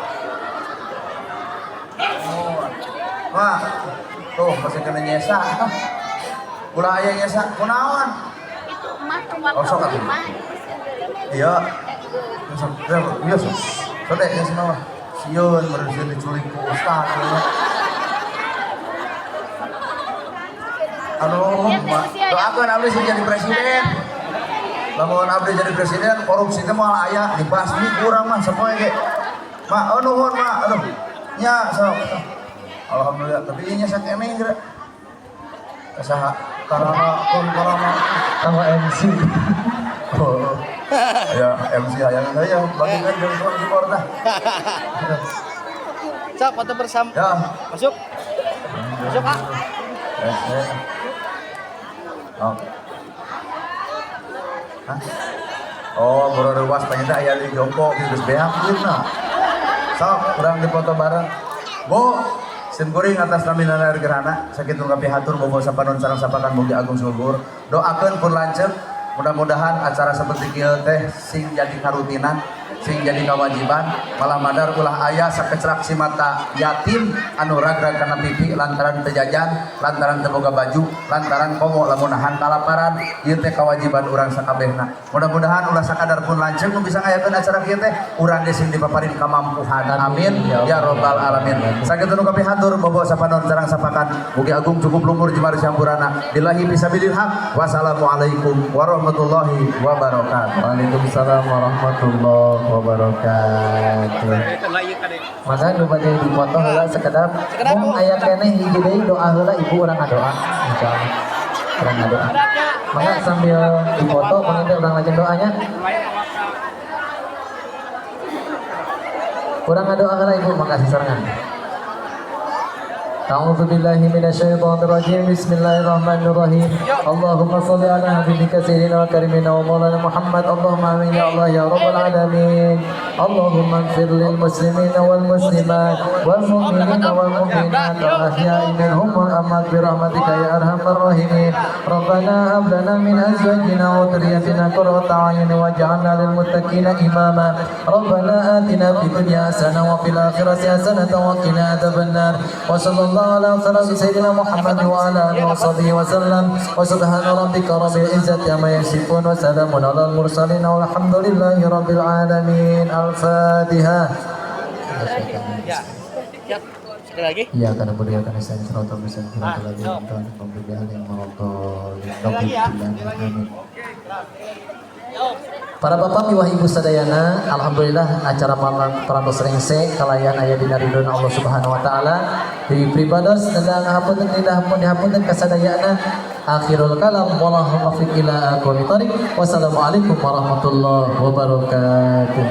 Nuhun. Pak, tuh masih kena nyesa. Ulah aya nyesa, kunaon? Itu mah tempat Oh, sok atuh. Iya. Sok, iya sok. Sok deh, ya semua. Sieun meureun sieun diculik ku ustaz. Aduh, mak. Doakeun abdi sih jadi presiden. Lamun abdi jadi presiden, korupsi teh moal aya, dibasmi kurang mah sapoe ge. Mak, oh nuhun mak, aduh. Nya sok. Alhamdulillah, tapi ieu nya sakeneh geura. Saha karana kun karana Kanggo MC. Oh. Ya, MC hayang saya bagikan jeung support tah. Sok foto bersama. Ya. Masuk. Masuk, Pak. Oh. Hah? Oh, boro ruas pengen aya di jompo geus beak duitna. Sok, urang dipoto bareng. Bu, sim kuring atas nami Nana Gerhana, sakitu kapihatur bobo sapanon sareng sapakan mugi agung luhur. Doakeun pun lanceuk, mudah-mudahan acara seperti kieu teh sing jadi karutinan. Sing jadi kewajiban malah madar ulah aya sakeclak si mata yatim anu ragrag kana pipi lantaran teu jajan, lantaran teu boga baju, lantaran komo lamun nahan kalaparan. Ieu teh kewajiban urang sakabehna. Mudah-mudahan ulah sakadar pun lanceuk nu bisa ngayakeun acara kieu teh urang ge sing dipaparin kamampuhan. Amin ya robbal alamin. Sakitu nu kapihatur, bobo sapanon sareng sapakan. Mugi agung cukup lumur jemar sampurana. Billahi fisabilil haq. Wassalamualaikum warahmatullahi wabarakatuh. Waalaikumsalam warahmatullahi wabarakatuh. Maka nu bade dipoto heula sekedap. Mung aya keneh hiji deui, doa heula ibu, urang ngadoa insyaallah. Urang ngadoa. Maka sambil dipoto panginten urang lajeng doanya. Urang ngadoa heula ibu, makasih sarengan. أعوذ بالله من الشيطان الرجيم. بسم الله الرحمن الرحيم. اللهم صل على حبيبك سيدنا وكريمنا ومولانا محمد. اللهم آمين يا الله يا رب العالمين. اللهم اغفر للمسلمين والمسلمات والمؤمنين والمؤمنات الأحياء منهم والأموات برحمتك يا أرحم الراحمين. ربنا هب لنا من أزواجنا وذرياتنا قرة أعين واجعلنا للمتقين إماما. ربنا آتنا في الدنيا حسنة وفي الآخرة حسنة وقنا عذاب النار. وصلى الله على خير سيدنا محمد وعلى آله وصحبه وسلم. وسبحان ربك رب العزة عما يصفون وسلام على المرسلين والحمد لله رب العالمين. الفاتحة. Ya. Siap. Sekali lagi. إياك نعبد وإياك نستعين صراط المستقيم صراط الذين أنعمت عليهم غير المغضوب عليهم. Amin. Para bapak miwah ibu sadayana, alhamdulillah acara malam parantos rengse kalayan aya dina ridho Allah Subhanahu wa taala. Di pribados tentang hapunten dihapunten dihapunten kasadayana. Akhirul kalam wallahu muwaffiq ila aqwamit thoriq. Wassalamualaikum warahmatullahi wabarakatuh.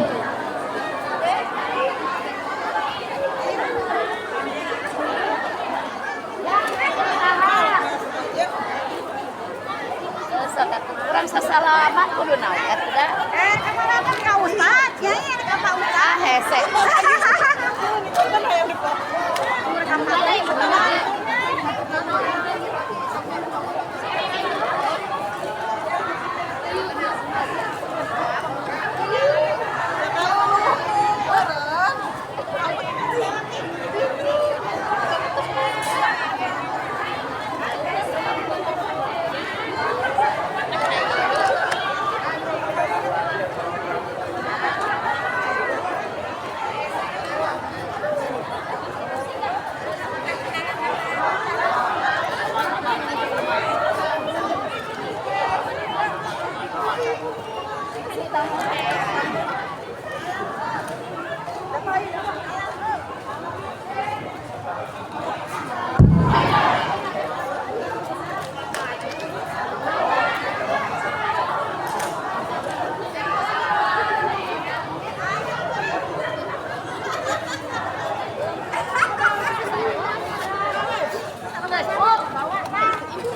Kurang sasalaman kudu naon atuh da. Eh, kemana kan ka Ustad? Ya, ya, ka Pak Ustad. Ah, hese.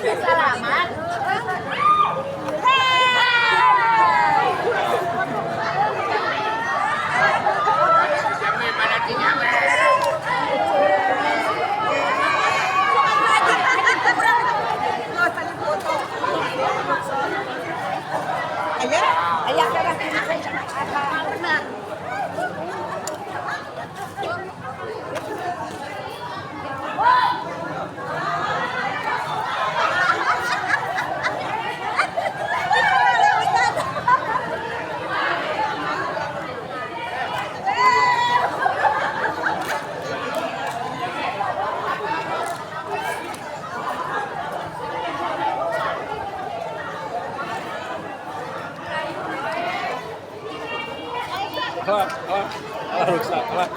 Salaman. Ayah, ayah. Benar. Alah, alah, alah, rusak, alah.